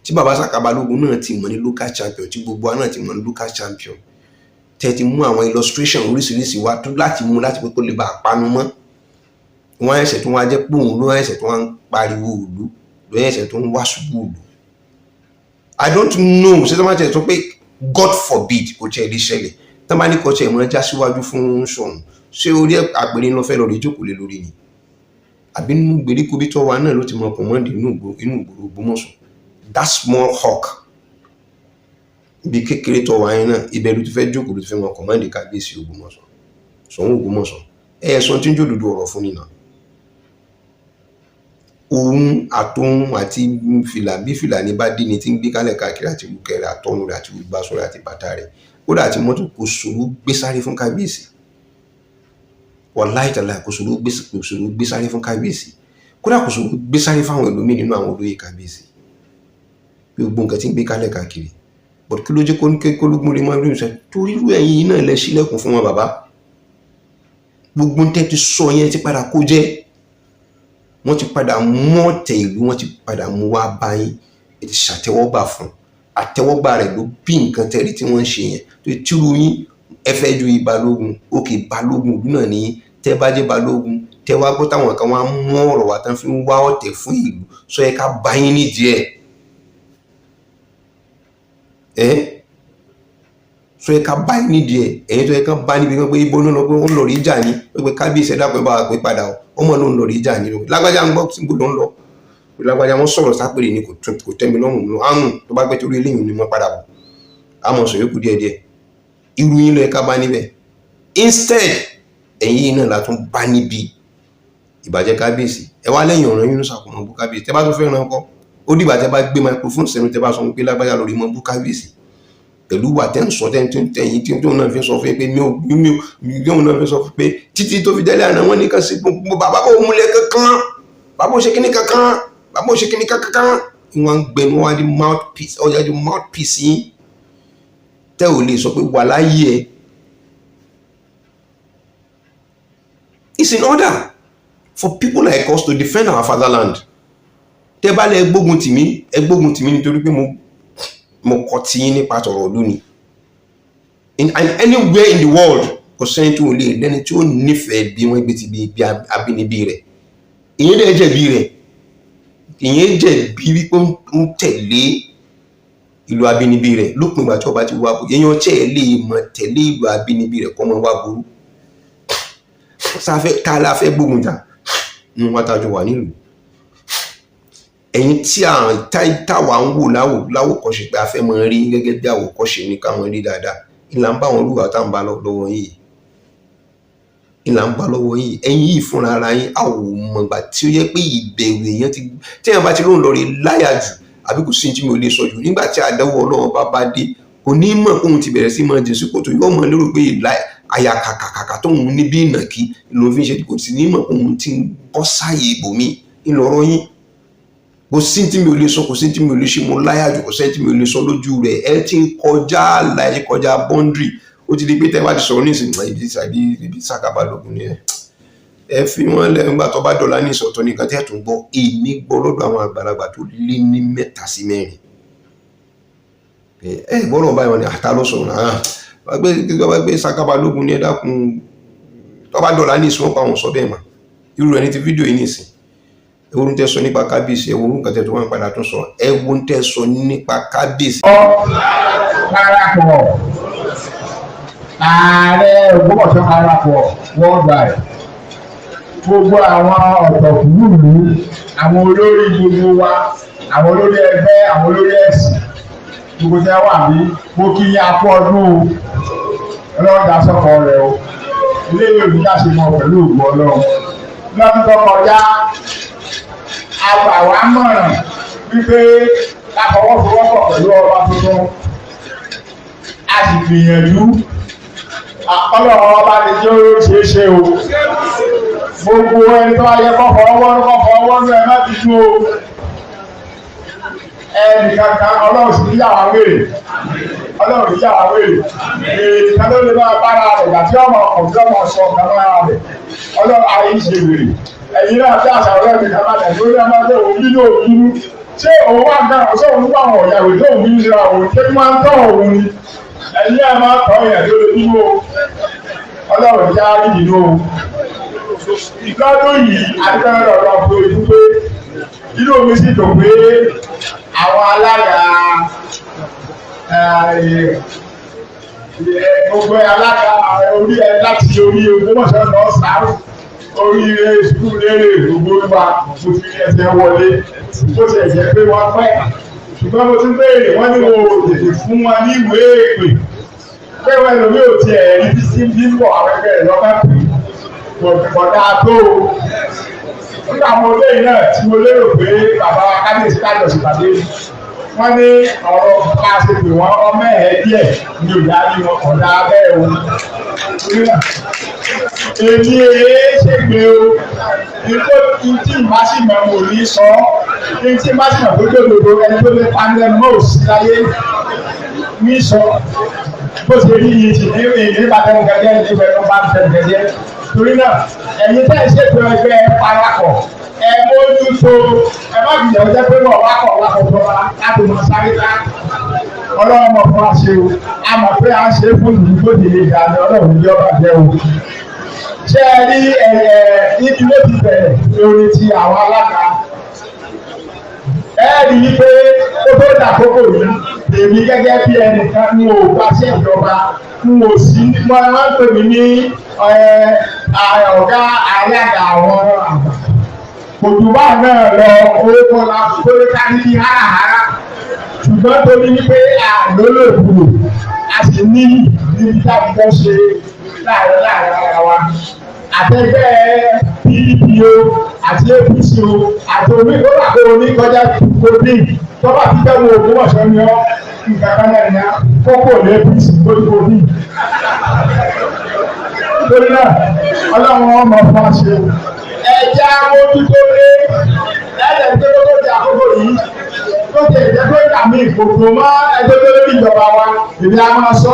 tí bàbá Sàká Balógun náà ti mọ̀ ní local champion, tí gbogbo wa náà ti mọ̀ ní local champion, tẹ́ ti mú àwọn illustration oríṣiríṣi wá tó láti mú láti pé kó lè bá a panu mọ́, wọ́n ẹ̀sẹ̀ tó wá jẹ́ pé òun ló ẹ̀sẹ̀ tó wá ń pariwo ìlú, lọ́yẹ̀sẹ̀ tó ń wá ṣubú ìlú. I don't know ṣé tó máa tẹ̀ tó pé, God forbid, kò tiẹ̀ lè ṣẹlẹ̀, tó bá ní kò tiẹ̀ mọ́ já síwájú fún Ṣọ̀ún, ṣé orí àpèrè ń lọ fẹ́ lọ rí jókòó lé lórí ni, àbí nínú gbèríko bí tọ́wa náà ló ti mọ command inú ìgboro Ògbómọ̀ṣọ́? That small hawk, ibi kékeré tọ́wa yẹn náà, ibẹ̀ ló ti fẹ́ jókòó, ló ti fẹ́ mọ command kábíyèsí Ògbómọ̀ṣọ́, Ṣọ̀ún Ògbómọ̀ṣọ́? Ẹ sọ tí ń jòdòdó ọ̀rọ̀ fún ni náà. Òun àtòun àti fìlà bí fìlà ní bá dé ni tí ń gbé kálẹ̀ káàkiri, àti ìrùkẹ̀rẹ̀ àtọrun rẹ̀ àti gbogbo aṣọ rẹ̀ àti bàtà rẹ̀, kódà àti mọ́tò, kò ṣòro gbé sáré fún kábíyèsí. Wàláhì tàláhì, kò ṣòro gbé sáré fún kábíyèsí. Kódà kò ṣòro gbé sáré fáwọn ẹlòmíì nínú àwọn olóyè kábíyèsí bí gbogbo nǹkan tí ń gbé kálẹ̀ káàkiri. But kí ló jẹ́ kó kó lógún lè mọ́ rí ìṣẹ́ torí irú ẹ̀yin náà lẹ sílẹ̀kùn fún wọn? Bàbá, gbogbo tẹ́ ti sọ yẹn ti padà kó jẹ́. Wọ́n ti padà mú ọ̀tẹ̀ ìlú, wọ́n ti padà mú wá báyìí. Ẹ ti ṣàtẹ́wọ́gbà fún àtẹ́wọ́gbà rẹ̀ ló bí nǹkan tẹ́rí tí wọ́n ń ṣe yẹn. Tó tírú yín, ẹ fẹ́ ju balógun òkè, balógun ìlú náà ní. Tẹ́ bá jẹ́ balógun, tẹ́ wá gbọ́ táwọn kan wá mú ọ̀rọ̀ wá tán fi ń wá ọ̀tẹ̀ fún ìlú, sọ yẹ ká bá yín nídìí ẹ̀. Ẹ́ sọ yẹ ká bá yín nídìí ẹ̀. Ẹ̀yin tó yẹ ká bá níbi pé ibo ló lọ, pé ó ń lọ rí ìjà ni, pé kábíyèsí, ẹ dákun, ẹ bá wa pé padà o, ọmọ ló ń lọ rí ìjà ni. Lágbájá ń gbọ́ síbo ló ń lọ. Lágbájá, wọn sọ̀rọ̀ sápèrè ni, kò tẹ́ mi lọ́rùn lọ àrùn tó bá gbé torí eléyìí ni mo padà bọ̀. Àmọ́ sọ yòókù díẹ̀díẹ̀. Irú yín ló yẹ ká bá níbẹ̀. Instead, ẹ̀yin náà la tún bá níbi ìbàjẹ́ kábíyèsí. Ẹ wá lẹ́yìn ọ̀ràn Yunusa kò mọ̀ bú kábíyèsí. Tẹ́ bá tún fẹ́ràn kọ́, ó dìgbà tẹ́ bá gbé microphone sẹ́nu, tẹ́ bá sọ pé lágbájá lórí mọ́ bú kábíyèsí pẹ̀lú wà tẹ́ ń sọ, tẹ́ ń tẹ̀yìn tí tóun náà fi sọ fún yín pé mi ò mi ò tóun náà fi sọ fún pé títí tó fi délé àná, wọ́n ní kan sí gbogbo bàbá bò múlẹ̀ kankan, bàbá ò ṣe kíní kankan, bàbá ò ṣe kíní kankan. Wọ́n ń gbẹnu wá di mouthpiece, ọjà di mouthpiece yín tẹ́ ò lè sọ pé wà láyé ẹ. It's in order for people like us to defend our fatherland. Tẹ́ bá lẹ gbógun tì mí, ẹ gbógun tì mí nítorí pé mo kọ tí yín nípa tọ̀rọ̀ ìlú ni. In and anywhere in the world, kò sẹ́ni tí ò lè lẹ́ni tí ó nífẹ̀ẹ́ bí wọ́n gbé ti bí abínibí rẹ̀. Ìyẹn dẹ̀ jẹ̀bi rẹ̀, ìyẹn jẹ̀bi wípé ń tẹ̀lé ìlú abínibí rẹ̀ lópin ìgbà tí ọba ti wá burú. Èèyàn tẹ̀ lè mọ̀ tẹ̀lé ìlú abínibí rẹ̀ kọ́ mọ́ wá burú sáfẹ́ ká la fẹ́ gbógun jà nínú wa tájọ wà nílùú. Ẹ̀yin tí à táwa ń wò láwòkọ́ṣe pé a fẹ́ mọ rí gẹ́gẹ́ bí àwòkọ́ṣe ní ká mọ rí dáadáa, ìlà ń bá wọn lùwà tá à ń bá lọ́wọ́ yìí, ìlà ń bá lọ́wọ́ yìí. Ẹ̀yin yìí fúnra ara yín, a ò mọ̀gbà tí ó yẹ pé ìbẹ̀rù èèyàn ti tí èèyàn bá ti lóun lọ rí láyà jù, àbí kò sí ní tí mi ò lè sọ jù. Nígbà tí àdánwò Ọlọ́run bá bá dé, kò ní mọ̀ pé òun ti bẹ̀rẹ̀ sí máa jìn sí kòtò. Yóò mọ̀ lérò pé ìlà àyà kàkàkàkà tóun ní bí ìnàkí ló fi ń ṣe. Kò sì ní mọ̀ pé òun ti ń bọ́ sáàyè ibòmíì ńlọrọ yín. Kò sí tí mi ò lè sọ, kò sí tí mi ò lè ṣe, mo láyà jù, kò sí tí mi ò lè sọ lójú rẹ̀. Ẹ ti ń kọjá àlà, ẹ ti kọjá boundary. Ó ti di pé tẹ́ bá ti sọ̀rọ̀ nísìnyí, ibi ibi ibi Sàká Balógun ni ẹ fi wọ́n lẹ̀. Nígbà tó bá dọ̀la ní ìsọ̀tọ̀ nìkan tẹ́ tún gbọ́. Èmi gbọ́ lọ́dọ̀ àwọn àgbàlagbà tó lé ní mẹ́ta sí mẹ́rin. Ẹ gbọ́dọ̀ báyìí, wọn ni àtà ló sọ̀rọ̀ náà gbé Sàká Balógun ni. Ẹ dákun, tó bá dọ̀la ní ìsìn, wọn pa àwọn sọ bẹ́ẹ̀ mà. Irú ẹni ti fídíò yìí nìsín, ẹ wo ń tẹ́ sọ nípa kábíyèsí, ẹ wo nǹkan tẹ́ tó wọ́n padà tún sọ, ẹ wo ń tẹ́ sọ nípa kábíyèsí. Parapọ̀, ààrẹ Ògbómọ̀ṣọ́ parapọ̀ worldwide, gbogbo àwọn ọ̀tọ̀kùlú, àwọn olórí gbogbo wa, àwọn olórí ẹgbẹ́, àwọn olórí ẹ̀sìn, gbogbo tí wọ́n wà ní, mo kí yín akú ọdún o. Ọlọ́run dá sọ́kọ rẹ̀ o. Ilé ìwé òbí dá sí mọ́ pẹ̀lú ògùn Ọlọ́run. Lọ́dún tó kọjá, a gbà wá mọ̀ràn wípé ká fọwọ́sowọ́pọ̀ pẹ̀lú ọba tuntun. A sì gbìyànjú. Ọlọ́run ọba ti jẹ́ ó ṣeé ṣe o. Gbogbo ẹni tó bá yẹ kó fọwọ́ kó fọwọ́ ní, ẹ má ti dún o. Ẹnì kankan, Ọlọ́run sì ní yàrá wèrè, Ọlọ́run ní yàrá wèrè. Wèrè nìkan ló lè máa bára rẹ̀ gbà tí ọmọ ọ̀dọ́ ọmọ sọ ọ̀kan máa rẹ̀. Ọlọ́run ayé ṣe wèrè. Ẹ̀yin náà tí àṣà ọ̀rẹ́ mi kan máa tẹ̀ lórí ọmọ tó òun bínú, òun bínú. Ṣé òun wà gan ṣé òun wà wọ̀ ìyàwó tó òun bínú síra òun? Ṣé kí wọ́n á tọ́ òun ni? Ẹ̀yin náà máa tọ́ ìyẹn tó lè bínú o. Ọlọ́run já rí ìbínú o. Lọ́dún yìí, adúgbò ọ̀rọ̀ fún ojú pé Inú mi sì dùn pé àwọn alága gbogbo alága orí ẹ láti orí Ògbómọ̀ṣọ́ lọ sáré orí sukùl lérè gbogbo wa mo fi ẹsẹ̀ wọlé bó ti ẹ̀jẹ̀ pé wọ́n pẹ́ ṣùgbọ́n mo tún béèrè wọ́n ní mo tètè fún wọn ní ìwé èpè pé wọn lòmí ò tiẹ̀ rí bí sí bí ń bọ̀ àwọn ẹgbẹ́ rẹ̀ lọ́kàn pè kọ̀dá tó o. Nígbà mo léyìn náà tí mo lérò pé bàbá wa kábíyèsí kájọ ṣèpàdé wọ́n ní ọ̀rọ̀ bá a ṣe pè wọ́n ọmọ ẹ̀ díẹ̀ ní òyà rí wọn kọ̀dá bẹ́ẹ̀ o. Èmi èé ṣègbè o, ikó tí n bá sì mọ̀ mo ní sọ, ní tí n bá sì mọ̀ tó dòdòdó ẹni tó lè pa nílẹ̀ mọ́ òsì láyé ní sọ. Bó ṣe rí yìí sì ní èyí bá tẹnu gẹ́gẹ́ ní ìfẹ́ ló bá tẹnu gẹ́gẹ́. Torí náà, ẹ̀yin tẹ́ ẹ ṣètò ẹgbẹ́ parapọ̀, ẹ mójútó, ẹ má gbìyànjú jẹ́ pé wọ́n wá kọ̀ wá kọ̀ fún wa láti mọ sáré ká. Ọlọ́run mọ̀ fún wa ṣe o, a mọ̀ pé à ń ṣe fún ìlú tó dìde ìgbà ni Ọlọ́run yọ bàjẹ́ o. Ṣé ẹ rí ẹ ibi ló ti bẹ̀rẹ̀ lórí ti àwọn alága? Ẹ rí i pé ó tó dàkókò yìí, èmi gẹ́gẹ́ bí ẹnìkan ń ò gbaṣẹ́ ìjọba, ń ò sí, wọ́n máa ń pè mí ní ọ̀gá alága àwọn àgbà. Òdùbà náà lọ orúkọ la kórè ká ní háràhárà. Ṣùgbọ́n torí wípé àlólòkulò, a sì ní níbi táwọn kan ṣe láàrin láàrin ara wa. Àtẹgbẹ́ PDP o àti APC o àti omi kódà kó o ní kọjá kogi tọ́ba ti dẹ́wọ́ Ògbómọ̀ṣọ́ ni ọ́ nǹkan kan náà ní á kókó ní APC tó ní kogi. Torí náà Ọlọ́run ọmọ fún wa ṣe o. Ẹja mójútó lé ẹ̀ẹ́dẹ̀ tó tó di àkókò yìí tó ti ẹ̀jẹ̀ pé àmì ìkòkò mọ́ ẹgbẹ́ tó lórí ìjọba wa èmi á máa sọ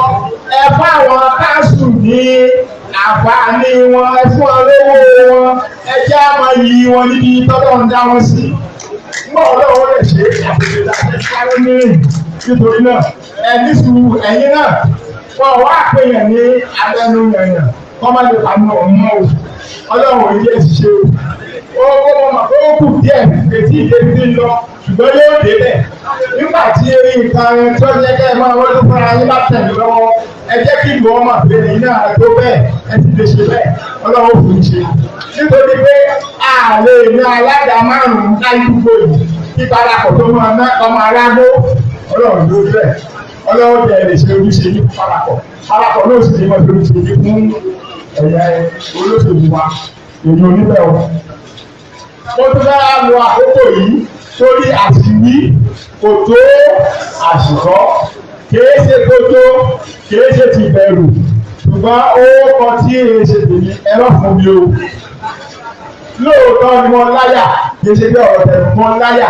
ẹ fún àwọn káńsù ní àǹfààní wọn ẹ fún wọn lówó wọn ẹ jẹ́ àmọ́ yìí wọn níbi tọ́lọ́ ń dá wọn sí. Mọ̀ ọlọ́run lè ṣe àtẹ̀lé láti sáré mìíràn nítorí náà ẹ ní sùúrù ẹ̀yin náà wọn wá àpèyàn ní abẹnú yànyàn kọ́ má lè pàmò ọ̀hún o Ọlọ́run ò yẹ ṣiṣẹ́ o. Ó mọ̀ pé ó kù díẹ̀ etí ìdébi tí ń lọ ṣùgbọ́n yóò débẹ̀. Nígbà tí eré nǹkan tó yẹ kẹ́ ẹ máa wọ́n tó fúnra yín bá tẹ̀lé lọ́wọ́ ẹ jẹ́ kí ìlú ọmọ àbẹ̀rẹ̀ yìí náà tó bẹ́ẹ̀ ẹ ti lè ṣe bẹ́ẹ̀ Ọlọ́run fún un ṣe. Nítorí pé a lè ní alága márùn-ún ládùúgbò yìí kí parapọ̀ tó máa ná ọmọ arágbó Ọlọ́run ló bẹ́ẹ̀ Ọlọ́run tẹ̀ lè ṣe ojúṣe ní parapọ̀ parapọ̀ náà sì lè máa ṣe ojúṣe ní fún ẹ̀yà olóṣèlú wa èyí oníbẹ̀ o. Mo tún fẹ́ lo àkókò yìí torí àṣìwí kò tó àṣìkọ́ kìí ṣe kótó kìí ṣe ti bẹ̀rù ṣùgbọ́n ó kọ tí èyí ṣe tèmi ẹ̀rọ fún mi o. Lóòótọ́ ni mo láyà kìí ṣe bí ọ̀rọ̀ tẹ̀lé mo láyà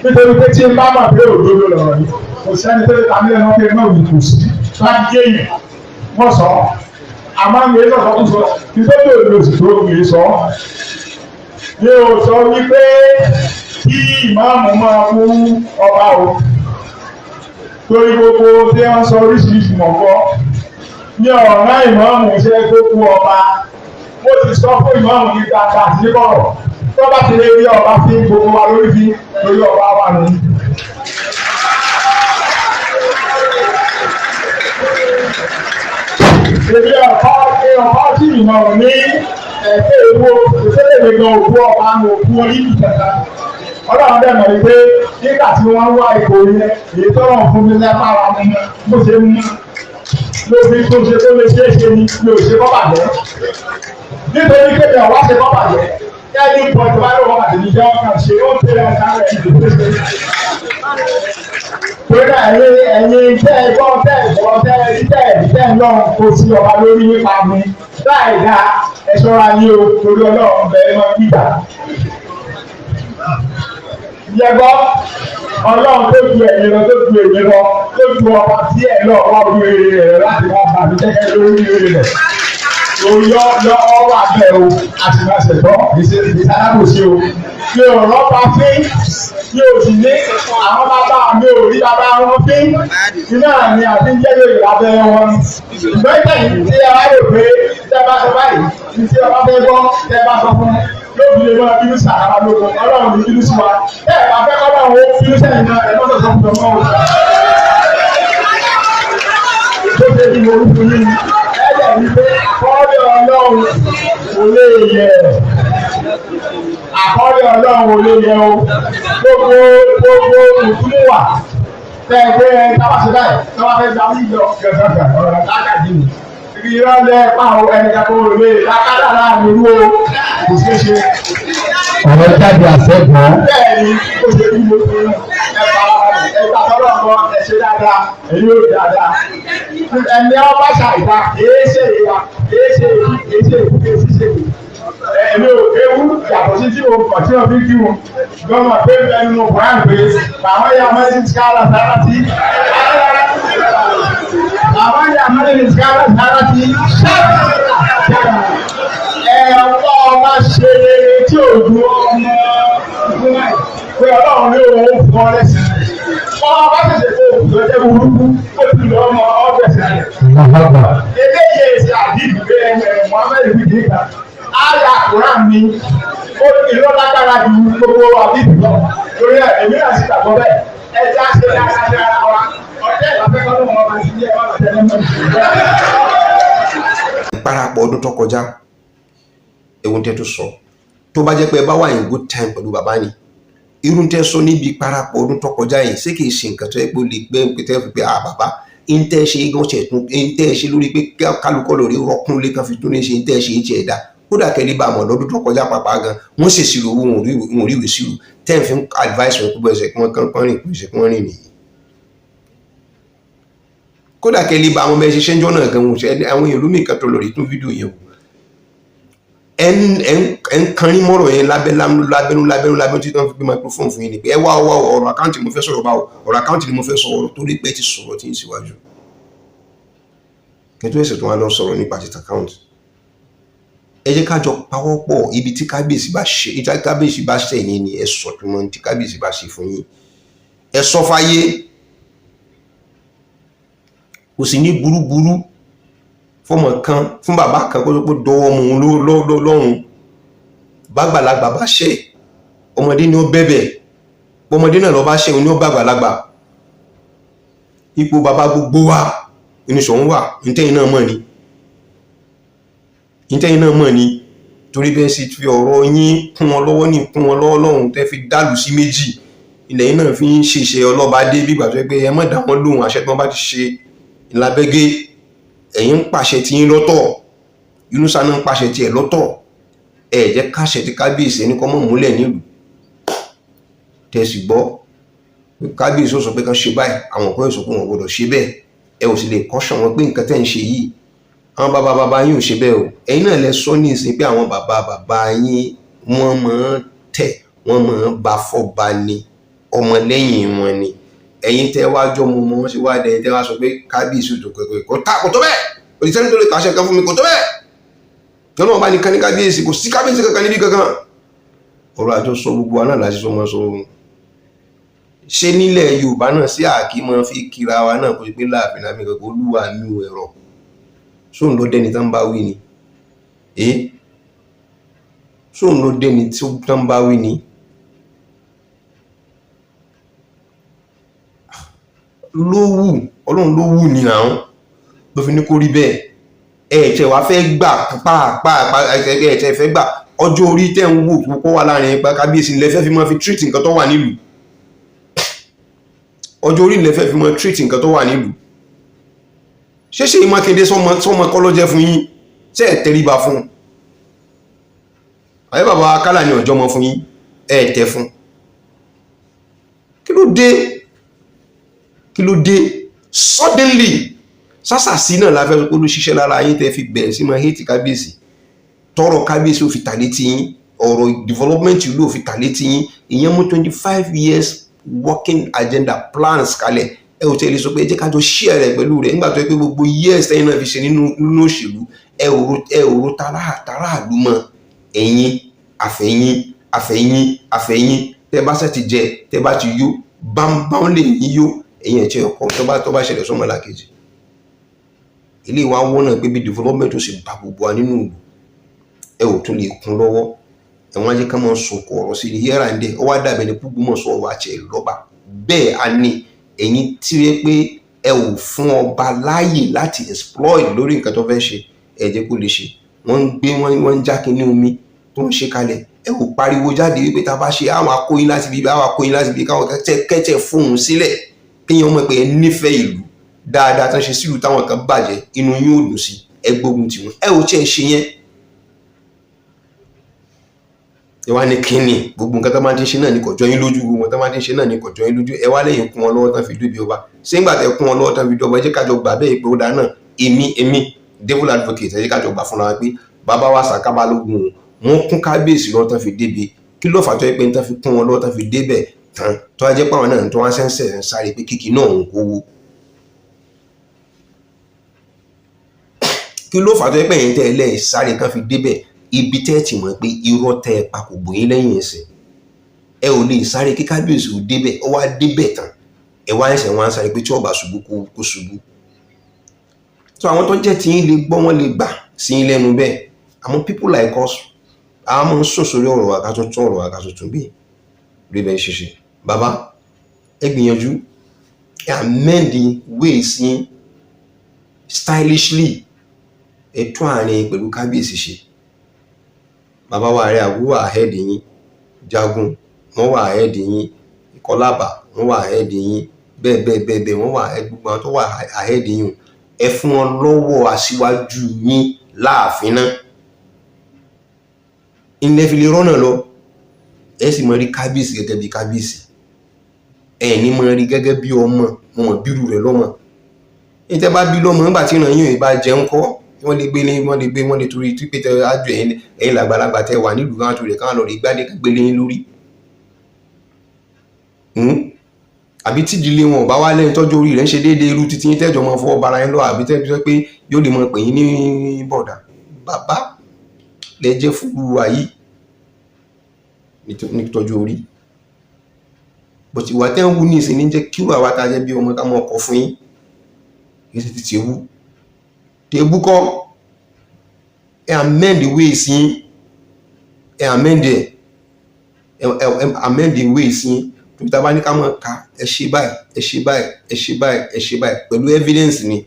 nítorí pé tí n bá mọ̀ pé òdodo lọ̀rọ̀ yìí kò sẹ́ni tó lè ta mílíọ̀nù pé náà yìí kò sí láti yé yìí wọ́n sọ àmọ́ mi èso sọ sọ nítorí òdodo sì tó mi sọ. Mi ò sọ wípé kí ìmáàmù máa mú ọba o torí gbogbo tí wọ́n sọ oríṣiríṣi mọ̀ gbọ́ ní ọ̀ràn ìmáàmù ṣe tó kú ọba mo ti sọ fún ìmáàmù ní gbàgbà àti níkọ̀rọ̀ tó bá ti lè rí ọba fi gbogbo wa lórí fi lórí ọba wa nù. Èmi ọ̀kọ́ ọ̀kọ́ tí ìmọ̀ràn ní ẹ̀fẹ́ èwo ìfẹ́lẹ̀ mi gan òkú ọba ń òkú orí ìjẹta. Ọlọ́run dẹ̀ mọ̀ wípé nígbà tí wọ́n ń wá ipò yẹn èyí tọ́rọ̀ fún mi lápára mu bó ṣe mú lóbi tó ṣe tó lè ṣe é ṣe ni mi ò ṣe kọ́ bàjẹ́. Nítorí pé mi ò wá ṣe kọ́ bàjẹ́ kẹ́ni pọ̀jù bá lọ́wọ́ bàjẹ́ ní jẹ́ ọkàn ṣe ó tẹ̀lé ọ̀sán rẹ̀ ìdìbò ṣe. Torí ẹ̀yin ẹ̀yin tẹ́ ẹ gbọ́ tẹ́ ẹ gbọ́ tẹ́ ẹ rí tẹ́ ẹ rí tẹ́ ẹ lọ́run kó sí ọba lórí nípa mi láì dá ẹ ṣọ́ra yín o torí Ọlọ́run bẹ̀rẹ̀ mọ́ gbígbà. Yẹ̀gbọ́ Ọlọ́run tó ju ẹ̀yin lọ tó ju èmi lọ tó ju ọba tí ẹ lọ wá orí rẹ̀ láti wá bàbí jẹ́kẹ́ lórí rẹ̀. Oyọ́ lọ ọwọ́ abẹ́ o àti máa ṣẹ̀tọ́ ìṣe alábòsí o. Mi ò rọ́pa fín, mi ò sì ní àwọn bàbá mi ò rí bàbá wọn fín. Iná ni àfi ń jẹ́ lórí abẹ́ wọn. Ìgbẹ́jẹ̀ yìí tí ẹ wá rò pé tẹ́ bá sọ báyìí, ní tí ọba fẹ́ gbọ́ tẹ́ bá sọ fún Yóò fi lè máa bínú sàrà lóko. Ọlọ́run ní bínú sí wa. Bẹ́ẹ̀ bá fẹ́ kọ́ báwọn ó bínú sẹ́yìn náà, ẹ̀ lọ́sọ̀ sọ́kùn tó mọ́ o. Tó ṣe bí mo rúkú ní ẹ̀jẹ̀ ní pé àkọọ́lẹ̀ Ọlọ́run kò lè yẹ. Àkọọ́lẹ̀ Ọlọ́run ò lè yẹ o. Gbogbo ìfúnwà tẹ́ ẹ pé ẹ tábà ṣe báyìí, tábà fẹ́ gba mílíọ̀nù gẹ̀gẹ̀gẹ̀ ọ̀rọ̀ lákàdé mi. Ìrọ̀lẹ́ pàrọ̀ ẹnìkan kò lè lákàdá láàrin irú o, kò ṣeé ṣe. Ọ̀rọ̀ jáde àṣẹ́gun. Bẹ́ẹ̀ ni ó ṣe bí mo ṣe ẹ fara balẹ̀, ẹ gbà tọ́lọ́ ọ̀gbọ́n, ẹ ṣe dáadáa, èyí ò dáadáa. Ẹni ọba ṣàìdá, kìí ṣe ìwà, kìí ṣe èyí, kìí ṣe èkú, kìí ṣe ṣèkú. Èmi ò kéwú yàtọ̀ sí tí mo kọ̀ tí mo fi kí wọn. Gbọ́mọ̀ pé ẹnu mo kọ̀ á pé àwọn ya mẹ́rin ti ká lọ sára tí. Àwọn ya mẹ́rin ti ká lọ sára tí. Ẹ ọkọ ọba ṣe rere tí ò dùn ọmọ pé Ọlọ́run ní òun fún ọ lẹ́sìn. Wọ́n bá ṣẹ̀ṣẹ̀ kó òkú tó jẹ́ burúkú, ó ti lọ ọmọ ọgbẹ̀sẹ̀ rẹ̀. Eléyìí ṣe àdìgbò pé ẹ Muhammed wí ní ìta. Àyà Quran mi, ó ìlú lágbára ju gbogbo àdìgbò lọ. Torí ẹ̀ èmi náà sì gbàgbọ́ bẹ́ẹ̀. Ẹ já ṣe dáadáa sí ara wa. Ọjọ́ ìlàfẹ́ kọ́ ló mọ ọba sí ilé ẹ̀ má lọ tẹ́lẹ̀ mọ́. Ìparapọ̀ ọdún tó kọjá, ewu tẹ́ tó sọ tó bá jẹ́ pé ẹ bá wà in good time pẹ̀lú bàbá ni, irú tẹ́ sọ níbi ìparapọ̀ ọdún tó kọjá yìí, ṣé kìí ṣe nǹkan tó yẹ pé ó lè gbé pé tẹ́ fi pé à bàbá ń tẹ́ ṣe gan ṣe tún ń tẹ́ ṣe lórí pé kálukọ́ lórí rọ́kún lé kan fi tún ní ṣe ń tẹ́ ṣe ń tiẹ̀ dá kódà kẹ́lẹ́ bá mọ̀ lọ́dún tó kọjá pàpà gan wọ́n ṣèṣirò owó wọn ò rí ìwé sírò tẹ́ ń fi advice wọn pé ẹsẹ̀ kí wọ́n kán rìn pé ẹsẹ̀ kí wọ́n rìn nìyí. Kódà kẹ́lẹ́ bá àwọn bẹ́ẹ̀ ṣe ṣẹ́ńjọ́ náà gan wọn ṣe àwọn èèyàn lómi nǹkan tó lórí tún fídíò yẹn wò ẹ ń kanrí mọ́rọ̀ yẹn lábẹ́ lábẹ́nú lábẹ́nú lábẹ́nú tí wọ́n fi gbé microphone fún yín ni pé ẹ wá wá ọ̀rọ̀ àkáǹtì mo fẹ́ sọ̀rọ̀ báwo, ọ̀rọ̀ àkáǹtì ni mo fẹ́ sọ̀rọ̀ torí pé ti sọ̀rọ̀ tí ń síwájú kẹtù ẹ̀sẹ̀ tó wá lọ sọ̀rọ̀ nípa ti àkáǹtì. Ẹ jẹ́ ká jọ pawọ́pọ̀ ibi tí kábíyèsí bá ṣe tí kábíyèsí bá ṣe yín ni ẹ sọ tó mọ́ tí kábíyèsí bá ṣe fún yín, ẹ sọ fáyé. Kò sì ní burúburú fọmọ kan fún bàbá kan kó tó pé dọwọ́ mu lọ́rùn. Bàgbàlagbà bá ṣẹ̀, ọmọdé ni ó bẹ̀bẹ̀, ọmọdé náà lọ bá ṣẹ̀, òun ni ó bàgbàlagbà. Ipò bàbá gbogbo wa oníṣòwò wà, ntẹ́yìn náà mọ̀ ni, ntẹ́yìn náà mọ̀ ni, torí bẹ́ẹ̀ sì fi ọ̀rọ̀ yín kún wọn lọ́wọ́ ní kún wọn lọ́wọ́ lọ́hùn tẹ́ fi dàlù sí méjì ilẹ̀ yìí náà fi ń ṣèṣe ọlọ́ba dé bí ìgbà tó yẹ pé ẹ má dá wọn lóhùn, àṣẹ tí wọ́n bá ti ṣe ìlàbẹ́gẹ́. Ẹ̀yin ń pàṣẹ tí yín lọ́tọ̀, Yunusa náà ń pàṣẹ tiẹ̀ lọ́tọ̀. Ẹ jẹ́ káṣẹ tí kábíyèsí ẹni kọ́ mọ̀ múlẹ̀ nílùú tẹ̀sí gbọ́ kábíyèsí ó sọ pé kán ṣe báyìí, àwọn kan yóò sọ pé wọn gbọdọ̀ ṣe bẹ́ẹ̀. Ẹ ò sì lè kọ́ṣọ̀ wọn pé nǹkan tẹ́ ń ṣe yìí, àwọn bàbá bàbá yín ò ṣe bẹ́ẹ̀ o. Ẹ̀yin náà lẹ sọ ní ìsìn pé àwọn bàbá bàbá yín wọ́n máa ń tẹ̀, wọ́n máa ń ba fọ́ba ni, ọmọlẹ́yìn wọn ni. Ẹ̀yin tẹ́ wá jọ́ mo mọ wọ́n ṣe wá dẹ̀yìn tẹ́ wá sọ pé kábíyèsí ò tó kò tá kò tó bẹ́ẹ̀, òṣìṣẹ́ nítorí kàṣẹ kan fún mi kò tó bẹ́ẹ̀, tọ́lọ́ bá nìkan ní kábíyèsí, kò sí kábíyèsí kankan níbí kankan. Ọ̀rọ̀ àjọsọ gbogbo wa náà láti sọ mọ́ sọ ṣé nílẹ̀ Yorùbá náà sí àkí máa fi kíra wa náà kó ṣe pé láàfin láàmì kankan olúwa mi ò ẹ̀rọ sóun ló dẹni tán bá wí ni, sóun ló dẹni tán bá wí ni. Ló wù Ọlọ́run ló wù ní àwọn ló fi ní kó rí bẹ́ẹ̀. Ẹ tẹ́ wá fẹ́ gbà pàápàá, ẹ tẹ́ fẹ́ gbà ọjọ́ orí tẹ́ ń wò kó wà láàrin ipa kábíyèsí lẹ fẹ́ fi máa fi treat nǹkan tó wà nílùú, ọjọ́ orí lẹ fẹ́ fi máa treat nǹkan tó wà nílùú. Ṣé Ṣèyí Mákindé sọmọ kọ́ ló jẹ́ fún yín? Ṣé ẹ tẹríba fún un? Àyè bàbá Akálà ni ọjọ́ mọ fún yín, ẹ tẹ fún. Kí ló dé? Kí ló dé? Suddenly sásàsí náà la fẹ́ sọ pé ló ṣiṣẹ́ lára yín tẹ́ fi bẹ̀rẹ̀ sí máa hate kábíyèsí, tọrọ kábíyèsí ò fi tà létí yín, ọ̀rọ̀ development ìlú ò fi tà létí yín. Ìyẹn mú 25 years working agenda plans kalẹ̀, ẹ ò tẹ́lẹ̀ sọ pé ẹ jẹ́ ká jọ share rẹ̀ pẹ̀lú rẹ̀ nígbà tó yẹ pé gbogbo years tẹ́yìn náà fi ṣe nínú òṣèlú, ẹ ò ro tara àlú mọ́. Ẹ̀yin àfẹ̀yìn àfẹ̀yìn àfẹ̀yìn tẹ́ bá ṣe ti jẹ, tẹ́ bá ti yó bámbám lè yín yó, ẹ̀yin ẹ̀jẹ̀ ọkọ̀ tó bá ṣẹlẹ̀ sọ́mọ làkejì ilé wa wọ́n náà pé bí development ó sì bá gbogbo wa nínú ìlú, ẹ ò tún lè kún lọ́wọ́. Ẹ̀wọ̀n ajé ká máa sọ̀kò ọ̀rọ̀ sí here and there. Ó wá dàbẹ̀ ní Ògbómọ̀ṣọ́ ọ̀wọ́ àti ẹ̀ lọ́ba bẹ́ẹ̀. A ní ẹ̀yin tí ó yẹ pé ẹ ò fún ọba láàyè láti exploit lórí nǹkan tó fẹ́ ṣe, ẹ jẹ́ kó lè ṣe. Wọ́n ń gbé wọ́n ń já kinní omi tó ń ṣe kalẹ̀, ẹ ò pariwo jáde wípé tá a bá ṣe àwọn akóyin láti bí, àwọn akóyin láti bí, káwọn kẹ́tẹ́ fóun sílẹ̀, kéèyàn mọ̀ pé ẹ nífẹ̀ẹ́ ìlú dáadáa. Tó ń ṣe sílùú táwọn kan bàjẹ́, inú yín ò dùn sí, ẹ gbógun tì wọ́n. Ẹ ò tiẹ̀ ṣe yẹn. Ẹ wá ní kínní, gbogbo nǹkan tó máa ti ń ṣe náà ní kò jọ yín lójú, gbogbo nǹkan tó máa ti ń ṣe náà ní kò jọ yín lójú. Ẹ wá lẹ́yìn kún wọn lọ́wọ́ tán fi dúbi ọba. Ṣé ńgbà tẹ kún wọn lọ́wọ́ tán fi dúbi ọba, ẹ jẹ́ kájọ gbà bẹ́ẹ̀ pé ó dáa náà. Èmi devil advocate, ẹ jẹ́ kájọ gbà fúnra wa pé bàbá wa Sàká Balógun o, wọ́n kún kábíyèsí lọ́wọ́ tán fi débi. Kí ló fà tó yẹ pé tán fi kún wọn lọ́wọ́ tán fi débẹ̀ tán, tó wá jẹ́ pé àwọn náà tó wá sẹ́ńsẹ̀ ń sáré pé kíkì náà òun kó wó? Kí ló fà tó yẹ pé ẹ̀yin tẹ́ ẹ lẹ́ẹ̀ sáré tán fi débẹ̀? Ibi tẹ́ ẹ ti mọ̀ pé irọ́ tẹ́ ẹ pa kò gbòyìn lẹ́yìn ẹsẹ̀. Ẹ ò lè sáré kí kábíyèsí ò débẹ̀. Ó wá débẹ̀ tán, ẹ wá ẹsẹ̀ wọn á sáré pé tí ó bá ṣubú kó ṣubú. So àwọn tó jẹ́ tiyín lè gbọ́, wọ́n lè gbà sí yín lẹ́nu bẹ́ẹ̀. Àmọ́ people like us, a máa ń sùn sórí ọ̀rọ̀ wa ká tún tún ọ̀rọ̀ wa ká tún tún bí rí bẹ́ẹ̀ ṣe ṣe. Bàbá, ẹ gbìyànjú, ẹ amend ways yín stylishly, ẹ tún àárín pẹ̀lú kábíyèsí ṣe. Bàbá wa ààrẹ àgbo wà ahead yín, Jagun wọ́n wà ahead yín, Ìkọlábà wọ́n wà ahead yín, bẹ́ẹ̀ bẹ́ẹ̀ bẹ́ẹ̀ bẹ́ẹ̀, wọ́n wà, gbogbo àwọn tó wà ahead yín, ẹ fún wọn lọ́wọ́ aṣíwájú yín láàfin náà, ilẹ̀ fi lè rọ́nà lọ. Ẹ sì mọ rí kábíyèsí gẹ́gẹ́ bí kábíyèsí, ẹ ní mọ rí gẹ́gẹ́ bí ọmọ. Mo mọ̀ bírù rẹ̀ lọ́mọ ní tẹ́ bá bí lọ́mọ nígbà tí ìràn yín ò bá jẹun kọ́, wọ́n lè gbé ní wọ́n lè gbé, wọ́n lè torí tí pé tẹ ájú ẹ̀yin, ẹ̀yin làgbàlagbà tẹ wà nílùú kan tó rẹ̀ káwọn lọ rí gbádé gbélé yín lórí, Àbí tídìílé wọn ò bá wá lẹ́yìn tọ́jú orí rẹ̀ ń ṣe déédéé irú títí yín, tẹ́jọ́ mọ fọwọ́ bara yín lọ, àbí tẹ́ sọ pé yóò lè mọ pè yín ní bọ̀dà, bàbá lẹ jẹ́ fúru wa yìí ní tọ́jú orí. But ìwà tẹ́ ń wú ní ìsìn ní jẹ́ kírú àwa tá a jẹ́ bí ọmọ ká mọ ọkọ̀ fún yín. Kì í ṣe ti tèwú tèbú kọ́. Ẹ amend ways yín, ẹ amend, ẹ ẹ amend ways yín. Tóbi tá a bá ní ká mọ̀ ká ẹ ṣe báyìí, ẹ ṣe báyìí, ẹ ṣe báyìí, ẹ ṣe báyìí pẹ̀lú evidence ni,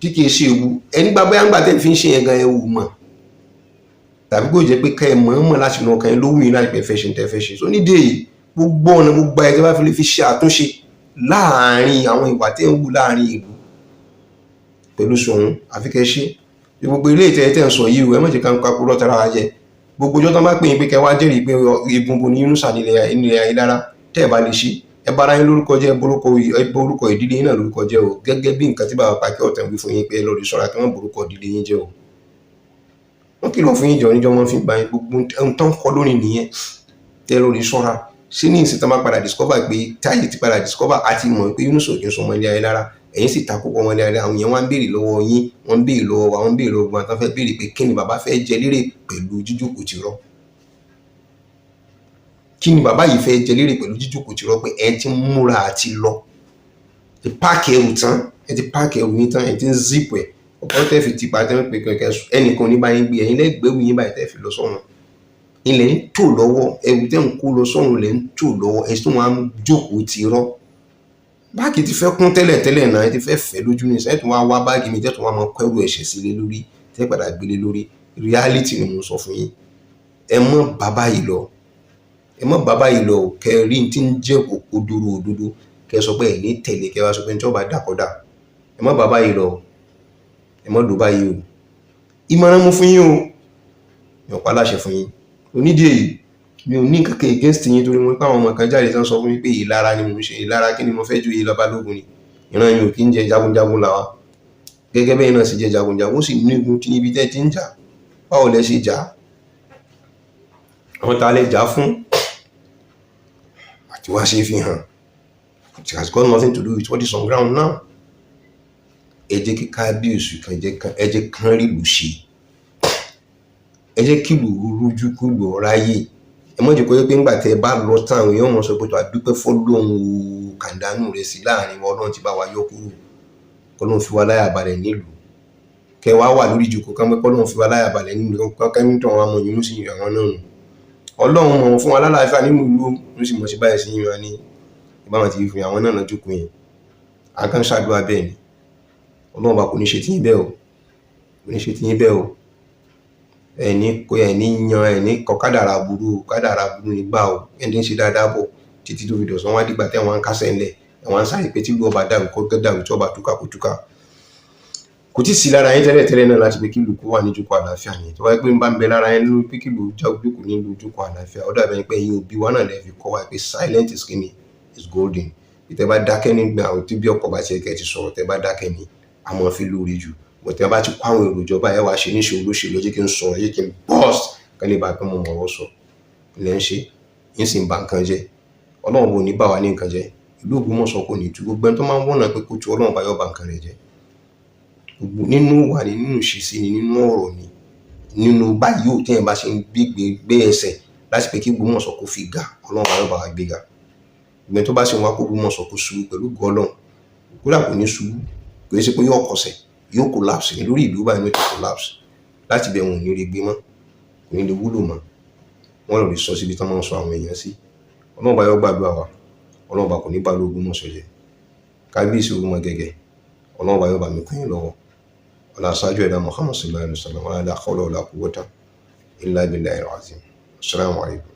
tí kìí ṣe ewu ẹni gbà. Bóyá ńgbà tẹ́ fi ń ṣe yẹn gan, ẹ wù mọ̀, tàbí kò jẹ́ pé ká ẹ mọ̀ọ́mọ̀ láti inú ọkàn yín ló wù yín láti pẹ́ fẹ́ ṣe tẹ́ fẹ́ ṣe. So nídìí èyí, gbogbo ọ̀nà, gbogbo ẹ̀ tẹ́ bá fi lè fi ṣe àtúnṣe láàárín àwọn ìwà tẹ́ ń wù láàárín ìlú pẹ̀lú Ṣọ̀ún, àfi kẹ́ ṣe gbogbo ilé ìtẹ́ tẹ́ ń sọ yìí o. Ẹ má jẹ́ ká ń papòrọ̀ tara wa jẹ. Gbogbo ọjọ́ tó bá pè yín pé kẹ́ wá jẹ́rìí pé egungun ní Yunusa nílẹ̀ Ayílára, tẹ́ ẹ̀ bá lè ṣe, ẹ bára yín lórúkọ jẹ́, ẹ borúkọ ìdílé yín náà lórúkọ jẹ́ o. Gẹ́gẹ́ bí nǹkan tí bàbá Pàkí Ọ̀tẹ̀ ń wí fún yín pé ẹ lọ rí ṣọ́ra kí wọ́n borúkọ ìdílé yín jẹ́ o. Wọ́n kìlọ̀ fún yín jọ níjọ́, wọ́n fi gba yín. Gbogbo ohun tó ń kọ́ lónìí nìyẹn, tẹ́ lọ rí ṣọ́ra sí ní ìsìn. Tó bá padà discover pé táyé ti padà discover àti mọ̀ pé Yunusa ò kí ń sọmọ ilé Ayílára, ẹ̀yin sì ta kókó ọmọ ilé Ayílára. Àwọn èèyàn wá ń béèrè lọ́wọ́ yín, wọ́n ń béèrè lọ́wọ́ wa, wọ́n ń béèrè lọ́wọ́ wọn, tó fẹ́ béèrè pé kí ni bàbá fẹ́ jẹ lérè pẹ̀lú jíjókòó ti rọ́? Kí ni bàbá yìí fẹ́ jẹ lérè pẹ̀lú jíjókòó ti rọ́, pé ẹ ti ń múra àti lọ, ti pack ẹrù tán, ẹ ti pack ẹrù yín tán, ẹ ti ń zip ẹ̀, ọ̀pọ̀ tẹ́ fi tipa tẹ́ ń pè kẹ̀kẹ́, ẹnìkan ní báyìí gbé ẹ̀yin lẹ́gbẹ̀ẹ́ yín báyìí tẹ́ fi lọ sọ́run. Ilẹ̀ ń tò lọ́wọ́, ẹrù tẹ́ ń kó lọ sọ́run lẹ̀ ń tò lọ́wọ́, ẹ tún wá ń jókòó ti rọ́. Báàgì ti fẹ́ kún tẹ́lẹ̀ tẹ́lẹ̀ náà, ẹ ti fẹ́ fẹ́ lójú ní ìsẹ́yìn, tún wá wá báàgì mi tẹ́ tún wá máa kọ́ ẹrù ẹ̀ṣẹ̀ sílé lórí, tẹ́ padà gbélé lórí. Reality ni mo sọ fún yín. Ẹ mọ́ bàbá yìí lọ, ẹ mọ́ bàbá yìí lọ. Kẹ́ rí tí ń jẹ́ òkodoro òdodo, kẹ́ sọ pé ẹ̀ ní tẹ̀lé, kẹ́ wá sọ pé ní tí wọ́n bá dàkọ́dà. Ẹ mọ́ bàbá yìí lọ, ẹ mọ́ lò báyìí o. Ìmọ̀ràn mo fún yín o, mi ò pa láṣẹ fún yín. Onídìí èyí, mi ò ní kankan against yín, torí mo pé àwọn ọmọ kan jáde tán sọ fún mi pé ìlara ni mò ń ṣe. Ìlara kí ni mo fẹ́ ju yìí lọ? Balógun ni ìran mi, ò kí ń jẹ jagunjagun làwa, gẹ́gẹ́ bẹ́ẹ̀ náà sì jẹ́ jagunjagun. Ó sì ní igun tí ibi tẹ́ ti ń jà. Báwo lẹ ṣe jà? Àwọn ta lẹ jà fún àti wá ṣe fi hàn? It has got nothing to do with what is on ground now. Ẹ jẹ́ kí kábíyèsí kan, ẹ jẹ́ kán rí ìlú ṣe, ẹ jẹ́ kí ìlú rújú, kí ìlú ráyè. Ẹ mọ̀ jẹ́ kó jẹ́ pé ńgbà tẹ́ ẹ bá lọ tán, àwọn èèyàn mọ̀ sọ pé tó a dúpẹ́ fọ́lọ́run o, kàńdánù rẹ̀ sí láàrin wa, Ọlọ́run ti bá wa yọ kúrò, kọ́lọ́run fi wá láyà balẹ̀ nílùú. Kẹ wá wà lórí ìjókòó kán pé kọ́lọ́run fi wá láyà balẹ̀ nílùú, kẹ́mítọ̀ wọn mọ̀ yín sí àwọn náà nù. Ọlọ́run mọ̀ fún wa lálàáfíà nínú ìlú, ló sì mọ̀ sí báyìí sí yín wa ní ìbáwọn ti fi àwọn náà lọ́jọ́ yẹn. A kàn ń ṣàdúrà bẹ́ẹ̀ ni. Ọlọ́run bá kò ní ṣe tiyín bẹ́ẹ̀ o, kò ní ṣe tiyín bẹ́ẹ̀ o. Ẹni kò ẹni yan ẹni kọ kádàrà burú o, kádàrà burú ní gbà o. Ẹni ń ṣe dáadáa bọ̀ títí tó fi dọ̀sán wá dìgbà tẹ́ wọn ń kásẹ̀ ńlẹ̀, ẹ̀wọ̀n ń sáré pé tí ìlú ọba dàrú kó dàrú, tí ọba túká kó túká. Kò tí ì sí lára yín tẹ́lẹ̀ tẹ́lẹ̀ náà láti pé kí ìlú kó wà ní ìjókòó àlàáfíà ni. Tó bá jẹ́ pé ń bá ń bẹ lára yín lórí pé kí ìlú jókòó nílùú ìjókòó àlàáfíà, ó dàbí ẹni pé ẹ̀yin òbí wa náà lè fi kọ́ wa pé silent is kini is golden. Bí tẹ́ bá dákẹ́ nígbà tí bí ọkọ̀ bá ti ẹ̀kẹ́ ti sọ̀rọ̀, tẹ́ bá dákẹ́ ni a máa fi lóore jù. Bọ̀ tẹ́ bá ti kó àwọn èrò jọ báyìí, ẹ wá ṣe níṣe olóṣèlú, ẹ jẹ́ kí n sọ̀rọ̀, ẹ jẹ́ kí n burst, kán lè bá pé mo mọ̀ ọ̀rọ̀ sọ lẹ́ ń ṣe yín sì ń ba nǹkan jẹ́. Ọlọ́run kò ní bà wá ní nǹkan jẹ́. Ìlú Ògbómọ̀ṣọ́ kò ní tú. Gbogbo ẹni tó máa ń wọ̀nà pé kó tú, Ọlọ́run bá yọ ba nǹkan rẹ̀ jẹ́. Gbogbo nínú ìwà ni, nínú ìṣesí ni, nínú ọ̀rọ̀ ni, nínú báyìí ò téèyàn bá ṣe ń gbé gbé ẹsẹ̀ láti pé kí Ògbómọ̀ṣọ́ kó fi ga, Ọlọ́run bá yọ bá wa gbé ga. Gbogbo ẹni tó bá sì ń wá kó Ògbómọ̀ṣọ́ kó ṣubú pẹ̀lú ògo Ọlọ́run, kódà kò ní ṣubú, kò ní ṣe pé yóò kọsẹ̀, yóò collapse ní lórí ìlú báyìí ló ti collapse. Láti bẹ̀ wọn ò ní rí gbé mọ́, kò ní lè wúlò mọ́. Wọ́n lọ rí sọ síbi tí wọ́n máa ń sọ àwọn èèyàn sí. Ọlọ́run bá yọ gbàdúrà wa. Ọlọ́run bá kò ní bá ìlú Ògbómọ̀ṣọ́ jẹ́. Kábíyèsí Olúmọgẹ̀gẹ̀, Ọlọ́run bá yọ bá mi kún yín lọ́wọ́. Ọlá aṣáájú ẹ̀dá Muhammad sallallahu alaihi wasallam, la hawla wala quwwata illa billahi al-azim. Assalamu alaikum.